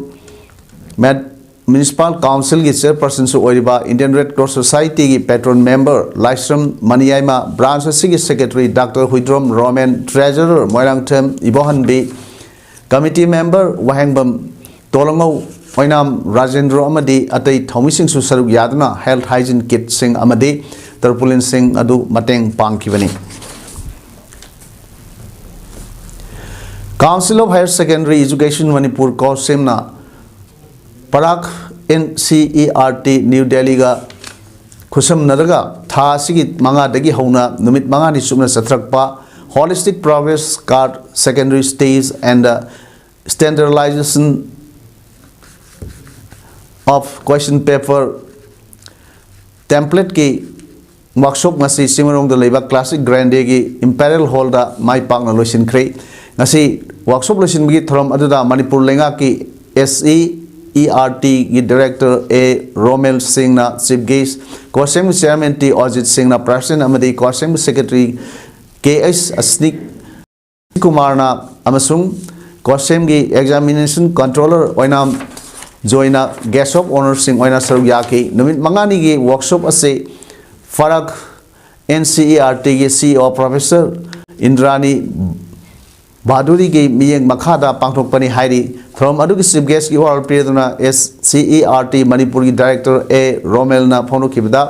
Met-, Municipal Councilꯒꯤ Chairpersonꯁꯨ ꯑꯣꯏꯔꯤꯕ Indian Red Cross Societyꯒꯤ patron member Laishram Maniyaima, branch ꯑꯁꯤꯒꯤ secretary Doctor Huidrom Romen, treasurer Moirangthem Ibohanbi, committee member Wahengbam Tolangou, Oinam Rajendro ꯑꯃꯗꯤ ꯑꯇꯩ ꯊꯧꯃꯤꯁꯤꯡꯁꯨ ꯁꯔꯨꯛ ꯌꯥꯗꯨꯅ health hygiene kitꯁꯤꯡ ꯑꯃꯗꯤ tarpaulinꯁꯤꯡ ꯑꯗꯨ ꯃꯇꯦꯡ ꯄꯥꯡꯈꯤꯕꯅꯤ꯫ Council of Higher Secondary Education Manipur, COHSEMꯅ ꯄꯔꯥꯒ NCERT New Delhiꯒ ꯈꯨꯠꯁꯝꯅꯔꯒ ꯊꯥ ꯑꯁꯤꯒꯤ ꯃꯉꯥꯗꯒꯤ ꯍꯧꯅ ꯅꯨꯃꯤꯠ ꯃꯉꯥꯅꯤ ꯆꯨꯞꯅ ꯆꯠꯊꯔꯛꯄ Holistic Progress Card, Secondary Stage and the Standardization of Question Paper templateꯀꯤ workshop ꯉꯁꯤ ꯆꯤꯡꯃꯩꯔꯣꯡꯗ ꯂꯩꯕ Classic Grandeꯒꯤ Imperial Hallꯗ ꯃꯥꯏ ꯄꯥꯛꯅ ꯂꯣꯏꯁꯤꯟꯈ꯭ꯔꯦ꯫ ꯉꯁꯤ workshop ꯂꯣꯏꯁꯤꯟꯕꯒꯤ ꯊꯧꯔꯝ ꯑꯗꯨꯗ ꯃꯅꯤꯄꯨꯔ ꯂꯩꯉꯥꯛꯀꯤ SCERTꯒꯤ director A ꯔꯣꯃꯦꯜ ꯁꯤꯡꯅ chief guest, COHSEMꯒꯤ chairman T ꯑꯣꯖꯤꯠ ꯁꯤꯡꯅ president ꯑꯃꯗꯤ COHSEMꯒꯤ secretary K H ꯑꯁꯅꯤꯛ ꯀꯨꯃꯥꯔꯅ ꯑꯃꯁꯨꯡ COHSEMꯒꯤ examination controller Oinam ꯖꯣꯏꯅ guest of honourꯁꯤꯡ ꯑꯣꯏꯅ ꯁꯔꯨꯛ ꯌꯥꯈꯤ꯫ ꯅꯨꯃꯤꯠ ꯃꯉꯥꯅꯤꯒꯤ workshop ꯑꯁꯤ ꯄꯔꯥꯒ NCERTꯒꯤ CEO Professor ꯏꯟꯗ꯭ꯔꯥꯅꯤ ꯚꯥꯗꯨꯔꯤꯒꯤ ꯃꯤꯠꯌꯦꯡ ꯃꯈꯥꯗ ꯄꯥꯡꯊꯣꯛꯄꯅꯤ ꯍꯥꯏꯔꯤ꯫ ꯊꯧꯔꯝ ꯑꯗꯨꯒꯤ chief guestꯀꯤ ꯋꯥꯔꯣꯜ ꯄꯤꯔꯗꯨꯅ SCERT ꯃꯅꯤꯄꯨꯔꯒꯤ director A ꯔꯣꯃꯦꯜꯅ ꯐꯣꯡꯗꯣꯛꯈꯤꯕꯗ,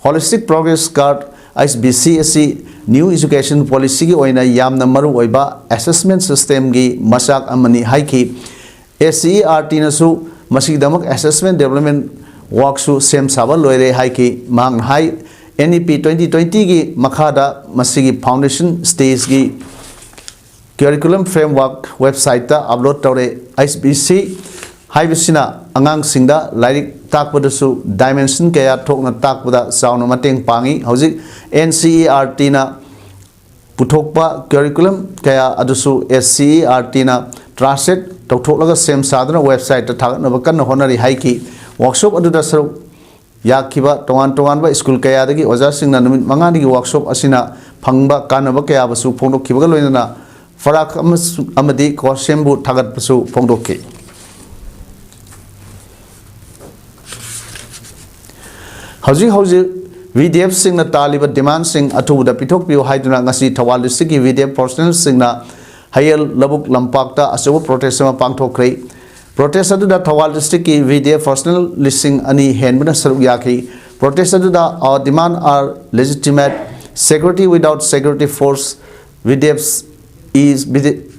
Holistic Progress Card, HBC ꯑꯁꯤ new education policyꯒꯤ ꯑꯣꯏꯅ ꯌꯥꯝꯅ ꯃꯔꯨ ꯑꯣꯏꯕ assessment systemꯒꯤ ꯃꯆꯥꯛ ꯑꯃꯅꯤ ꯍꯥꯏꯈꯤ꯫ SCERTꯅꯁꯨ ꯃꯁꯤꯒꯤꯗꯃꯛ assessment development workꯁꯨ ꯁꯦꯝ ꯁꯥꯕ ꯂꯣꯏꯔꯦ ꯍꯥꯏꯈꯤ꯫ ꯃꯍꯥꯛꯅ ꯍꯥꯏ, NEP twenty twentyꯒꯤ ꯃꯈꯥꯗ ꯃꯁꯤꯒꯤ foundation stageꯒꯤ curriculum framework websiteꯇ upload ꯇꯧꯔꯦ꯫ HBC ꯍꯥꯏꯕꯁꯤꯅ ꯑꯉꯥꯡꯁꯤꯡꯗ ꯂꯥꯏꯔꯤꯛ ꯇꯥꯛꯄꯗꯁꯨ dimension ꯀꯌꯥ ꯊꯣꯛꯅ ꯇꯥꯛꯄꯗ ꯆꯥꯎꯅ ꯃꯇꯦꯡ ꯄꯥꯡꯏ꯫ ꯍꯧꯖꯤꯛ NCERTꯅ ꯄꯨꯊꯣꯛꯄ curriculum ꯀꯌꯥ ꯑꯗꯨꯁꯨ SCERTꯅ translate ꯇꯧꯊꯣꯛꯂꯒ ꯁꯦꯝ ꯁꯥꯗꯨꯅ websiteꯇ ꯊꯥꯒꯠꯅꯕ ꯀꯟꯅ ꯍꯣꯠꯅꯔꯤ ꯍꯥꯏꯈꯤ꯫ Workshop ꯑꯗꯨꯗ ꯁꯔꯨꯛ ꯌꯥꯈꯤꯕ ꯇꯣꯉꯥꯟ ꯇꯣꯉꯥꯟꯕ ꯁ꯭ꯀꯨꯜ ꯀꯌꯥꯗꯒꯤ ꯑꯣꯖꯥꯁꯤꯡꯅ ꯅꯨꯃꯤꯠ ꯃꯉꯥꯅꯤꯒꯤ ꯋꯥꯔꯛꯁꯣꯞ ꯑꯁꯤꯅ ꯐꯪꯕ ꯀꯥꯟꯅꯕ ꯀꯌꯥꯕꯨꯁꯨ ꯐꯣꯡꯗꯣꯛꯈꯤꯕꯒ ꯂꯣꯏꯅꯅ ꯐꯔꯥꯛ ꯑꯃꯁꯨ-, ꯑꯃꯗꯤ ꯀꯣꯁꯦꯝꯕꯨ ꯊꯥꯒꯠꯄꯁꯨ ꯐꯣꯡꯗꯣꯛꯈꯤ꯫ ꯍꯧꯖꯤꯛ ꯍꯧꯖꯤꯛ ꯚꯤ ꯗꯤ ꯑꯦꯐꯁꯤꯡꯅ ꯇꯥꯜꯂꯤꯕ ꯗꯤꯃꯥꯟꯁꯤꯡ ꯑꯊꯨꯕꯗ ꯄꯤꯊꯣꯛꯄꯤꯌꯨ ꯍꯥꯏꯗꯨꯅ ꯉꯁꯤ ꯊꯧꯕꯥꯜ ꯗꯤꯁꯇ꯭ꯔꯤꯛꯀꯤ ꯚꯤ ꯗꯤ ꯑꯦꯐ ꯄꯔꯁꯣꯅꯦꯜꯁꯤꯡꯅ ꯍꯌꯦꯜ ꯂꯧꯕꯨꯛ ꯂꯝꯄꯥꯛꯇ ꯑꯆꯧꯕ ꯄ꯭ꯔꯣꯇꯦꯁ ꯑꯃ ꯄꯥꯡꯊꯣꯛꯈ꯭ꯔꯦ꯫ ꯄ꯭ꯔꯣꯇꯦꯁ ꯑꯗꯨꯗ ꯊꯧꯕꯥꯜ ꯗꯤꯁꯇ꯭ꯔꯤꯛꯀꯤ ꯚꯤ ꯗꯤ ꯑꯦꯐ ꯄꯔꯁꯣꯅꯦꯜ ꯂꯤꯁꯤꯡ ꯑꯅꯤ ꯍꯦꯟꯕꯅ ꯁꯔꯨꯛ ꯌꯥꯈꯤ꯫ Protest ꯑꯗꯨꯗ, "Our demand are legitimate. Security without security force, V D F is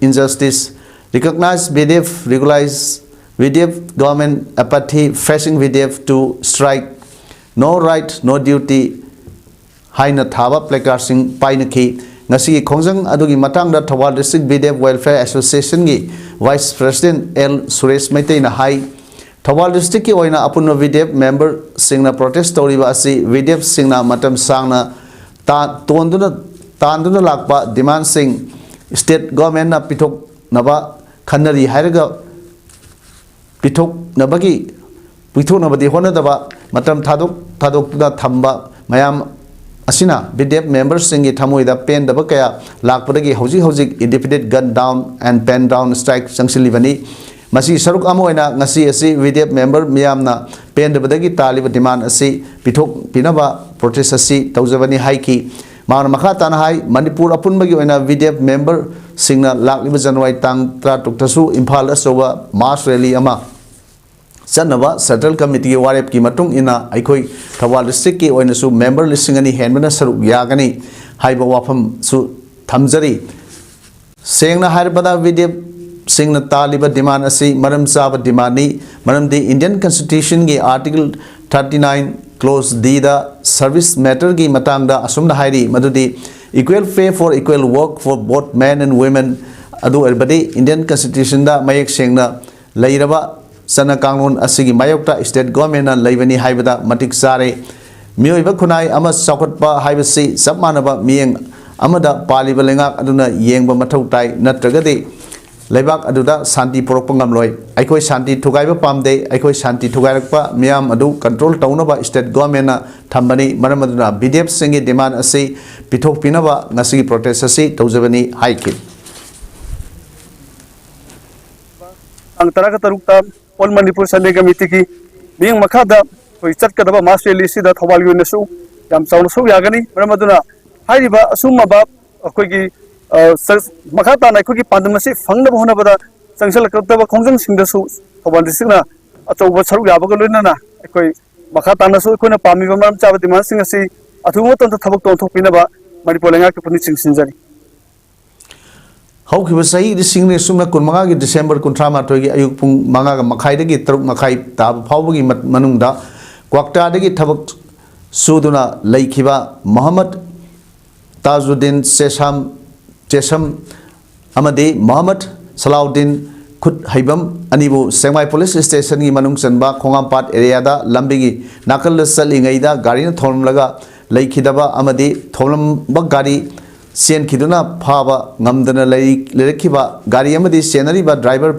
injustice. Recognize V D F, regularize V D F, government apathy, facing V D F to strike. No right, no duty." ꯍꯥꯏꯅ ꯊꯥꯕ ꯄ꯭ꯂꯦꯀꯥꯔꯗꯁꯤꯡ ꯄꯥꯏꯅꯈꯤ꯫ ꯉꯁꯤꯒꯤ ꯈꯣꯡꯖꯪ ꯑꯗꯨꯒꯤ ꯃꯇꯥꯡꯗ Thoubal district V D F welfare ꯑꯦꯁꯣꯁꯤꯌꯦꯁꯟꯒꯤ ꯚꯥꯏꯁ ꯄ꯭ꯔꯁꯤꯗꯦꯟꯠ ꯑꯦꯜ ꯁꯨꯔꯦꯁ ꯃꯩꯇꯩꯅ ꯍꯥꯏ, ꯊꯧꯕꯥꯜ ꯗꯤꯁꯇ꯭ꯔꯤꯛꯀꯤ ꯑꯣꯏꯅ ꯑꯄꯨꯟꯕ ꯚꯤ ꯗꯤ ꯑꯦꯐ ꯃꯦꯝꯕꯔꯁꯤꯡꯅ ꯄ꯭ꯔꯣꯇꯦꯁ ꯇꯧꯔꯤꯕ ꯑꯁꯤ ꯚꯤ ꯗꯤ ꯑꯦꯐꯁꯤꯡꯅ ꯃꯇꯝ ꯁꯥꯡꯅ ꯇꯥ-, ꯇꯣꯟꯗꯨꯅ, ꯇꯥꯟꯗꯨꯅ ꯂꯥꯛꯄ ꯗꯤꯃꯥꯟꯁꯤꯡ ꯁ꯭ꯇꯦꯠ ꯒꯣꯔꯃꯦꯟꯅ ꯄꯤꯊꯣꯛꯅꯕ ꯈꯟꯅꯔꯤ ꯍꯥꯏꯔꯒ ꯄꯤꯊꯣꯛꯅꯕꯒꯤ, ꯄꯤꯊꯣꯛꯅꯕꯗꯤ ꯍꯣꯠꯅꯗꯕ, ꯃꯇꯝ ꯊꯥꯗꯣꯛ-, ꯊꯥꯗꯣꯛꯇꯨꯅ ꯊꯝꯕ ꯃꯌꯥꯝ ꯑꯁꯤꯅ ꯚꯤ ꯗꯤ ꯑꯦꯐ ꯃꯦꯝꯕꯔꯁꯤꯡꯒꯤ ꯊꯃꯣꯏꯗ ꯄꯦꯟꯗꯕ ꯀꯌꯥ ꯂꯥꯛꯄꯗꯒꯤ ꯍꯧꯖꯤꯛ ꯍꯧꯖꯤꯛ indefinite gun down and pen down strike ꯆꯪꯁꯤꯜꯂꯤꯕꯅꯤ꯫ ꯃꯁꯤꯒꯤ ꯁꯔꯨꯛ ꯑꯃ ꯑꯣꯏꯅ ꯉꯁꯤ ꯑꯁꯤ ꯚꯤ ꯗꯤ ꯑꯦꯐ ꯃꯦꯝꯕꯔ ꯃꯤꯌꯥꯝꯅ ꯄꯦꯟꯗꯕꯗꯒꯤ ꯇꯥꯜꯂꯤꯕ ꯗꯤꯃꯥꯟ ꯑꯁꯤ ꯄꯤꯊꯣꯛꯄꯤꯅꯕ ꯄ꯭ꯔꯣꯇꯦꯁ ꯑꯁꯤ ꯇꯧꯖꯕꯅꯤ ꯍꯥꯏꯈꯤ꯫ ꯃꯍꯥꯛꯅ ꯃꯈꯥ ꯇꯥꯅ ꯍꯥꯏ, ꯃꯅꯤꯄꯨꯔ ꯑꯄꯨꯟꯕꯒꯤ ꯑꯣꯏꯅ ꯚꯤ ꯗꯤ ꯑꯦꯐ ꯃꯦꯝꯕꯔꯁꯤꯡꯅ ꯂꯥꯛꯂꯤꯕ ꯖꯅꯋꯥꯔꯤ ꯇꯥꯡ ꯇꯔꯥꯇꯔꯨꯛꯇꯁꯨ ꯏꯝꯐꯥꯜꯗ ꯑꯆꯧꯕ ꯃꯥꯁ ꯔꯦꯂꯤ ꯑꯃ ꯆꯠꯅꯕ ꯁꯦꯟꯇ꯭ꯔꯦꯜ ꯀꯃꯤꯇꯤꯒꯤ ꯋꯥꯔꯦꯞꯀꯤ ꯃꯇꯨꯡ ꯏꯟꯅ ꯑꯩꯈꯣꯏ ꯊꯧꯕꯥꯜ ꯗꯤꯁꯇ꯭ꯔꯤꯛꯀꯤ ꯑꯣꯏꯅꯁꯨ ꯃꯦꯝꯕꯔ ꯂꯤꯁꯤꯡ ꯑꯅꯤ ꯍꯦꯟꯕꯅ ꯁꯔꯨꯛ ꯌꯥꯒꯅꯤ ꯍꯥꯏꯕ ꯋꯥꯐꯝꯁꯨ ꯊꯝꯖꯔꯤ꯫ ꯁꯦꯡꯅ ꯍꯥꯏꯔꯕꯗ, ꯚꯤ ꯗꯤ ꯑꯦꯐꯁꯤꯡꯅ ꯇꯥꯜꯂꯤꯕ ꯗꯤꯃꯥꯟ ꯑꯁꯤ ꯃꯔꯝ ꯆꯥꯕ ꯗꯤꯃꯥꯟꯅꯤ, ꯃꯔꯝꯗꯤ ꯏꯟꯗꯤꯌꯟ ꯀꯟꯁꯇꯤꯇ꯭ꯌꯨꯁꯟꯒꯤ ꯑꯥꯔꯇꯤꯀꯜ ꯊꯥꯔꯇꯤ ꯅꯥꯏꯟ ꯀ꯭ꯂꯣꯖ ꯗꯤꯗ ꯁꯔꯚꯤꯁ ꯃꯦꯇꯔꯒꯤ ꯃꯇꯥꯡꯗ ꯑꯁꯨꯝꯅ ꯍꯥꯏꯔꯤ, ꯃꯗꯨꯗꯤ "Equal pay for equal work for both men and women" ꯑꯗꯨ ꯑꯣꯏꯔꯕꯗꯤ ꯏꯟꯗꯤꯌꯟ ꯀꯟꯁꯇꯤꯇ꯭ꯌꯨꯁꯟꯗ ꯃꯌꯦꯛ ꯁꯦꯡꯅ ꯂꯩꯔꯕ ꯆꯠꯅ ꯀꯥꯡꯂꯣꯟ ꯑꯁꯤꯒꯤ ꯃꯥꯌꯣꯛꯇ ꯁ꯭ꯇꯦꯠ ꯒꯣꯔꯃꯦꯟꯅ ꯂꯩꯕꯅꯤ ꯍꯥꯏꯕꯗ ꯃꯇꯤꯛ ꯆꯥꯔꯦ꯫ ꯃꯤꯑꯣꯏꯕ ꯈꯨꯟꯅꯥꯏ ꯑꯃ ꯆꯥꯎꯈꯠꯄ ꯍꯥꯏꯕꯁꯤ ꯆꯞ ꯃꯥꯟꯅꯕ ꯃꯤꯠꯌꯦꯡ ꯑꯃꯗ ꯄꯥꯜꯂꯤꯕ ꯂꯩꯉꯥꯛ ꯑꯗꯨꯅ ꯌꯦꯡꯕ ꯃꯊꯧ ꯇꯥꯏ, ꯅꯠꯇ꯭ꯔꯒꯗꯤ ꯂꯩꯕꯥꯛ ꯑꯗꯨꯗ ꯁꯥꯟꯇꯤ ꯄꯨꯔꯛꯄ ꯉꯝꯂꯣꯏ꯫ ꯑꯩꯈꯣꯏ ꯁꯥꯟꯇꯤ ꯊꯨꯒꯥꯏꯕ ꯄꯥꯝꯗꯦ꯫ ꯑꯩꯈꯣꯏ ꯁꯥꯟꯇꯤ ꯊꯨꯒꯥꯏꯔꯛꯄ ꯃꯤꯌꯥꯝ ꯑꯗꯨ control ꯇꯧꯅꯕ state government ꯅ ꯊꯝꯕꯅꯤ꯫ ꯃꯔꯝ ꯑꯗꯨꯅ B D F ꯁꯤꯡꯒꯤ demand ꯑꯁꯤ ꯄꯤꯊꯣꯛꯄꯤꯅꯕ ꯉꯁꯤꯒꯤ protest ꯑꯁꯤ ꯇꯧꯖꯕꯅꯤ ꯍꯥꯏꯈꯤ꯫ ꯇꯥꯡ ꯇꯔꯥꯒ ꯇꯔꯨꯛꯇ All Manipur Sunday Committee ꯒꯤ ꯃꯤꯠꯌꯦꯡ ꯃꯈꯥꯗ ꯑꯩꯈꯣꯏ ꯆꯠꯀꯗꯕ mass rally ꯑꯁꯤꯗ ꯊꯧꯕꯥꯜꯒꯤ ꯑꯣꯏꯅꯁꯨ ꯌꯥꯝ ꯆꯥꯎꯅ ꯁꯔꯨꯛ ꯌꯥꯒꯅꯤ꯫ ꯃꯔꯝ ꯑꯗꯨꯅ ꯍꯥꯏꯔꯤꯕ ꯑꯁꯨꯝꯃꯕ ꯑꯩꯈꯣꯏꯒꯤ, ꯑ, ꯁ-, ꯃꯈꯥ ꯇꯥꯅ ꯑꯩꯈꯣꯏꯒꯤ ꯄꯥꯟꯗꯝ ꯑꯁꯤ ꯐꯪꯅꯕ ꯍꯣꯠꯅꯕꯗ ꯆꯪꯁꯤꯜꯂꯛꯀꯗꯕ ꯈꯣꯡꯖꯪꯁꯤꯡꯗꯁꯨ ꯊꯧꯕꯥꯜ district ꯅ ꯑꯆꯧꯕ ꯁꯔꯨꯛ ꯌꯥꯕꯒ ꯂꯣꯏꯅꯅ ꯑꯩꯈꯣꯏ ꯃꯈꯥ ꯇꯥꯅꯁꯨ ꯑꯩꯈꯣꯏꯅ ꯄꯥꯝꯃꯤꯕ ꯃꯔꯝ ꯆꯥꯕ demand ꯁꯤꯡ ꯑꯁꯤ ꯑꯊꯨꯕ ꯃꯇꯝꯗ ꯊꯕꯛ ꯑꯣꯟꯊꯣꯛꯄꯤꯅꯕ ꯃꯅꯤꯄꯨꯔ ꯂꯩꯉꯥꯛꯀꯤ ꯄꯨꯛꯅꯤꯡ ꯆꯤꯡꯁꯤꯟꯖꯔꯤ꯫ ꯍꯧꯈꯤꯕ ꯆꯍꯤ ꯂꯤꯁꯤꯡ ꯑꯅꯤ ꯁꯨꯞꯅ ꯀꯨꯟꯃꯉꯥꯒꯤ December ꯀꯨꯟꯊ꯭ꯔꯥ ꯃꯥꯊꯣꯏꯒꯤ ꯑꯌꯨꯛ ꯄꯨꯡ ꯃꯉꯥꯒ ꯃꯈꯥꯏꯗꯒꯤ ꯇꯔꯨꯛ ꯃꯈꯥꯏ ꯇꯥꯕ ꯐꯥꯎꯕꯒꯤ ꯃ-, ꯃꯅꯨꯡꯗ ꯀ꯭ꯋꯥꯛꯇꯥꯗꯒꯤ ꯊꯕꯛ ꯁꯨꯗꯨꯅ ꯂꯩꯈꯤꯕ ꯃꯣꯍꯝꯃꯗ ꯇꯥꯖꯨꯗꯤꯟ ꯆꯦꯁꯥꯝ, ꯆꯦꯁꯝ ꯑꯃꯗꯤ ꯃꯣꯍꯝꯃꯗ ꯁꯂꯥꯎꯗꯤꯟ ꯈꯨꯠꯍꯩꯕꯝ ꯑꯅꯤꯕꯨ ꯁꯦꯡꯃꯥꯏ police station ꯒꯤ ꯃꯅꯨꯡ ꯆꯟꯕ ꯈꯣꯡꯉꯥꯝꯄꯥꯠ area ꯗ ꯂꯝꯕꯤꯒꯤ ꯅꯥꯀꯜꯗ ꯆꯠꯂꯤꯉꯩꯗ ꯒꯥꯔꯤꯅ ꯊꯣꯝꯂꯝꯂꯒ ꯂꯩꯈꯤꯗꯕ ꯑꯃꯗꯤ ꯊꯣꯝꯂꯝꯕ ꯒꯥꯔꯤ ꯆꯦꯟꯈꯤꯗꯨꯅ ꯐꯥꯕ ꯉꯝꯗꯅ ꯂꯩ-, ꯂꯩꯔꯛꯈꯤꯕ ꯒꯥꯔꯤ ꯑꯃꯗꯤ ꯆꯦꯟꯅꯔꯤꯕ driver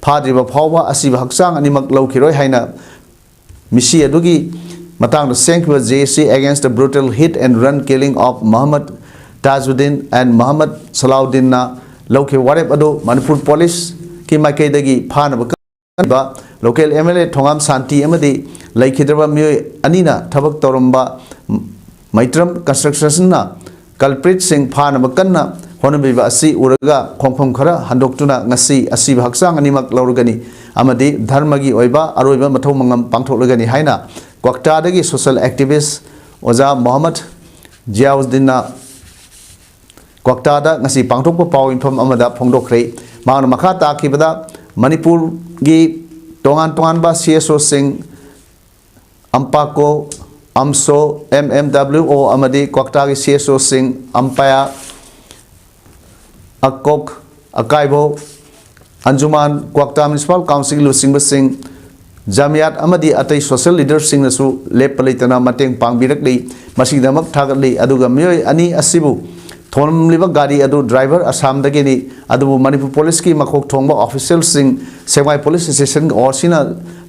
ꯐꯥꯗ꯭ꯔꯤꯕ ꯐꯥꯎꯕ ꯑꯁꯤꯕ ꯍꯛꯆꯥꯡ ꯑꯅꯤꯃꯛ ꯂꯧꯈꯤꯔꯣꯏ ꯍꯥꯏꯅ ꯃꯤꯁꯤ ꯑꯗꯨꯒꯤ ꯃꯇꯥꯡꯗ ꯁꯦꯝꯈꯤꯕ J A C Against the Brutal Hit and Run Killing of Mohammad Tajuddin and Mohammad Salahuddin ꯅ ꯂꯧꯈꯤꯕ ꯋꯥꯔꯦꯞ ꯑꯗꯨ ꯃꯅꯤꯄꯨꯔ police ꯀꯤ ꯃꯥꯏꯀꯩꯗꯒꯤ ꯐꯥꯅꯕ ꯀꯟꯕ local M L A ꯊꯣꯉꯥꯝ ꯁꯥꯟꯇꯤ ꯑꯃꯗꯤ ꯂꯩꯈꯤꯗ꯭ꯔꯕ ꯃꯤꯑꯣꯏ ꯑꯅꯤꯅ ꯊꯕꯛ ꯇꯧꯔꯝꯕ ꯃꯩꯇ꯭ꯔꯝ Construction ꯅ culprit ꯁꯤꯡ ꯐꯥꯅꯕ ꯀꯟꯅ ꯍꯣꯠꯅꯕꯤꯕ ꯑꯁꯤ ꯎꯔꯒ ꯈꯣꯡꯐꯝ ꯈꯔ ꯍꯟꯗꯣꯛꯇꯨꯅ ꯉꯁꯤ ꯑꯁꯤꯕ ꯍꯛꯆꯥꯡ ꯑꯅꯤꯃꯛ ꯂꯧꯔꯒꯅꯤ ꯑꯃꯗꯤ ꯙꯔꯃꯒꯤ ꯑꯣꯏꯕ ꯑꯔꯣꯏꯕ ꯃꯊꯧ ꯃꯉꯝ ꯄꯥꯡꯊꯣꯛꯂꯒꯅꯤ ꯍꯥꯏꯅ ꯀ꯭ꯋꯥꯛꯇꯥꯗꯒꯤ social activist ꯑꯣꯖꯥ ꯃꯣꯍꯝꯃꯗ ꯖꯤꯌꯥꯎꯗꯤꯟꯅ ꯀ꯭ꯋꯥꯛꯇꯥꯗ ꯉꯁꯤ ꯄꯥꯡꯊꯣꯛꯄ ꯄꯥꯎ ꯌꯨꯝꯐꯝ ꯑꯃꯗ ꯐꯣꯡꯗꯣꯛꯈ꯭ꯔꯦ꯫ ꯃꯍꯥꯛꯅ ꯃꯈꯥ ꯇꯥꯈꯤꯕꯗ, ꯃꯅꯤꯄꯨꯔꯒꯤ ꯇꯣꯉꯥꯟ ꯇꯣꯉꯥꯟꯕ C S O ꯁꯤꯡ, ꯑꯝꯄꯥꯀꯣ, ꯑꯝꯁꯣ, M M W O ꯑꯃꯗꯤ ꯀ꯭ꯋꯥꯛꯇꯥꯒꯤ C S O ꯁꯤꯡ, ꯑꯝꯄꯥꯌꯥ, ꯑꯀꯣꯛ, ꯑꯀꯥꯏꯕꯣ, ꯑꯟꯖꯨꯃꯥꯟ, ꯀ꯭ꯋꯥꯛꯇꯥ Municipal Council ꯒꯤ ꯂꯨꯆꯤꯡꯕꯁꯤꯡ, ꯖꯥꯃꯤꯌꯥꯠ ꯑꯃꯗꯤ ꯑꯇꯩ social leader ꯁꯤꯡꯅꯁꯨ ꯂꯦꯞꯄ ꯂꯩꯇꯅ ꯃꯇꯦꯡ ꯄꯥꯡꯕꯤꯔꯛꯂꯤ꯫ ꯃꯁꯤꯒꯤꯗꯃꯛ ꯊꯥꯒꯠꯂꯤ꯫ ꯑꯗꯨꯒ ꯃꯤꯑꯣꯏ ꯑꯅꯤ ꯑꯁꯤꯕꯨ ꯊꯣꯝꯂꯤꯕ ꯒꯥꯔꯤ ꯑꯗꯨ ꯗ꯭ꯔꯥꯏꯚꯔ ꯑꯁꯥꯝꯗꯒꯤꯅꯤ꯫ ꯑꯗꯨꯕꯨ ꯃꯅꯤꯄꯨꯔ ꯄꯨꯂꯤꯁꯀꯤ ꯃꯀꯣꯛ ꯊꯣꯡꯕ ꯑꯣꯐꯤꯁꯤꯌꯦꯜꯁꯤꯡ, ꯁꯦꯛꯃꯥꯏ ꯄꯨꯂꯤꯁ ꯁ꯭ꯇꯦꯁꯟ ꯑꯣ ꯁꯤꯅ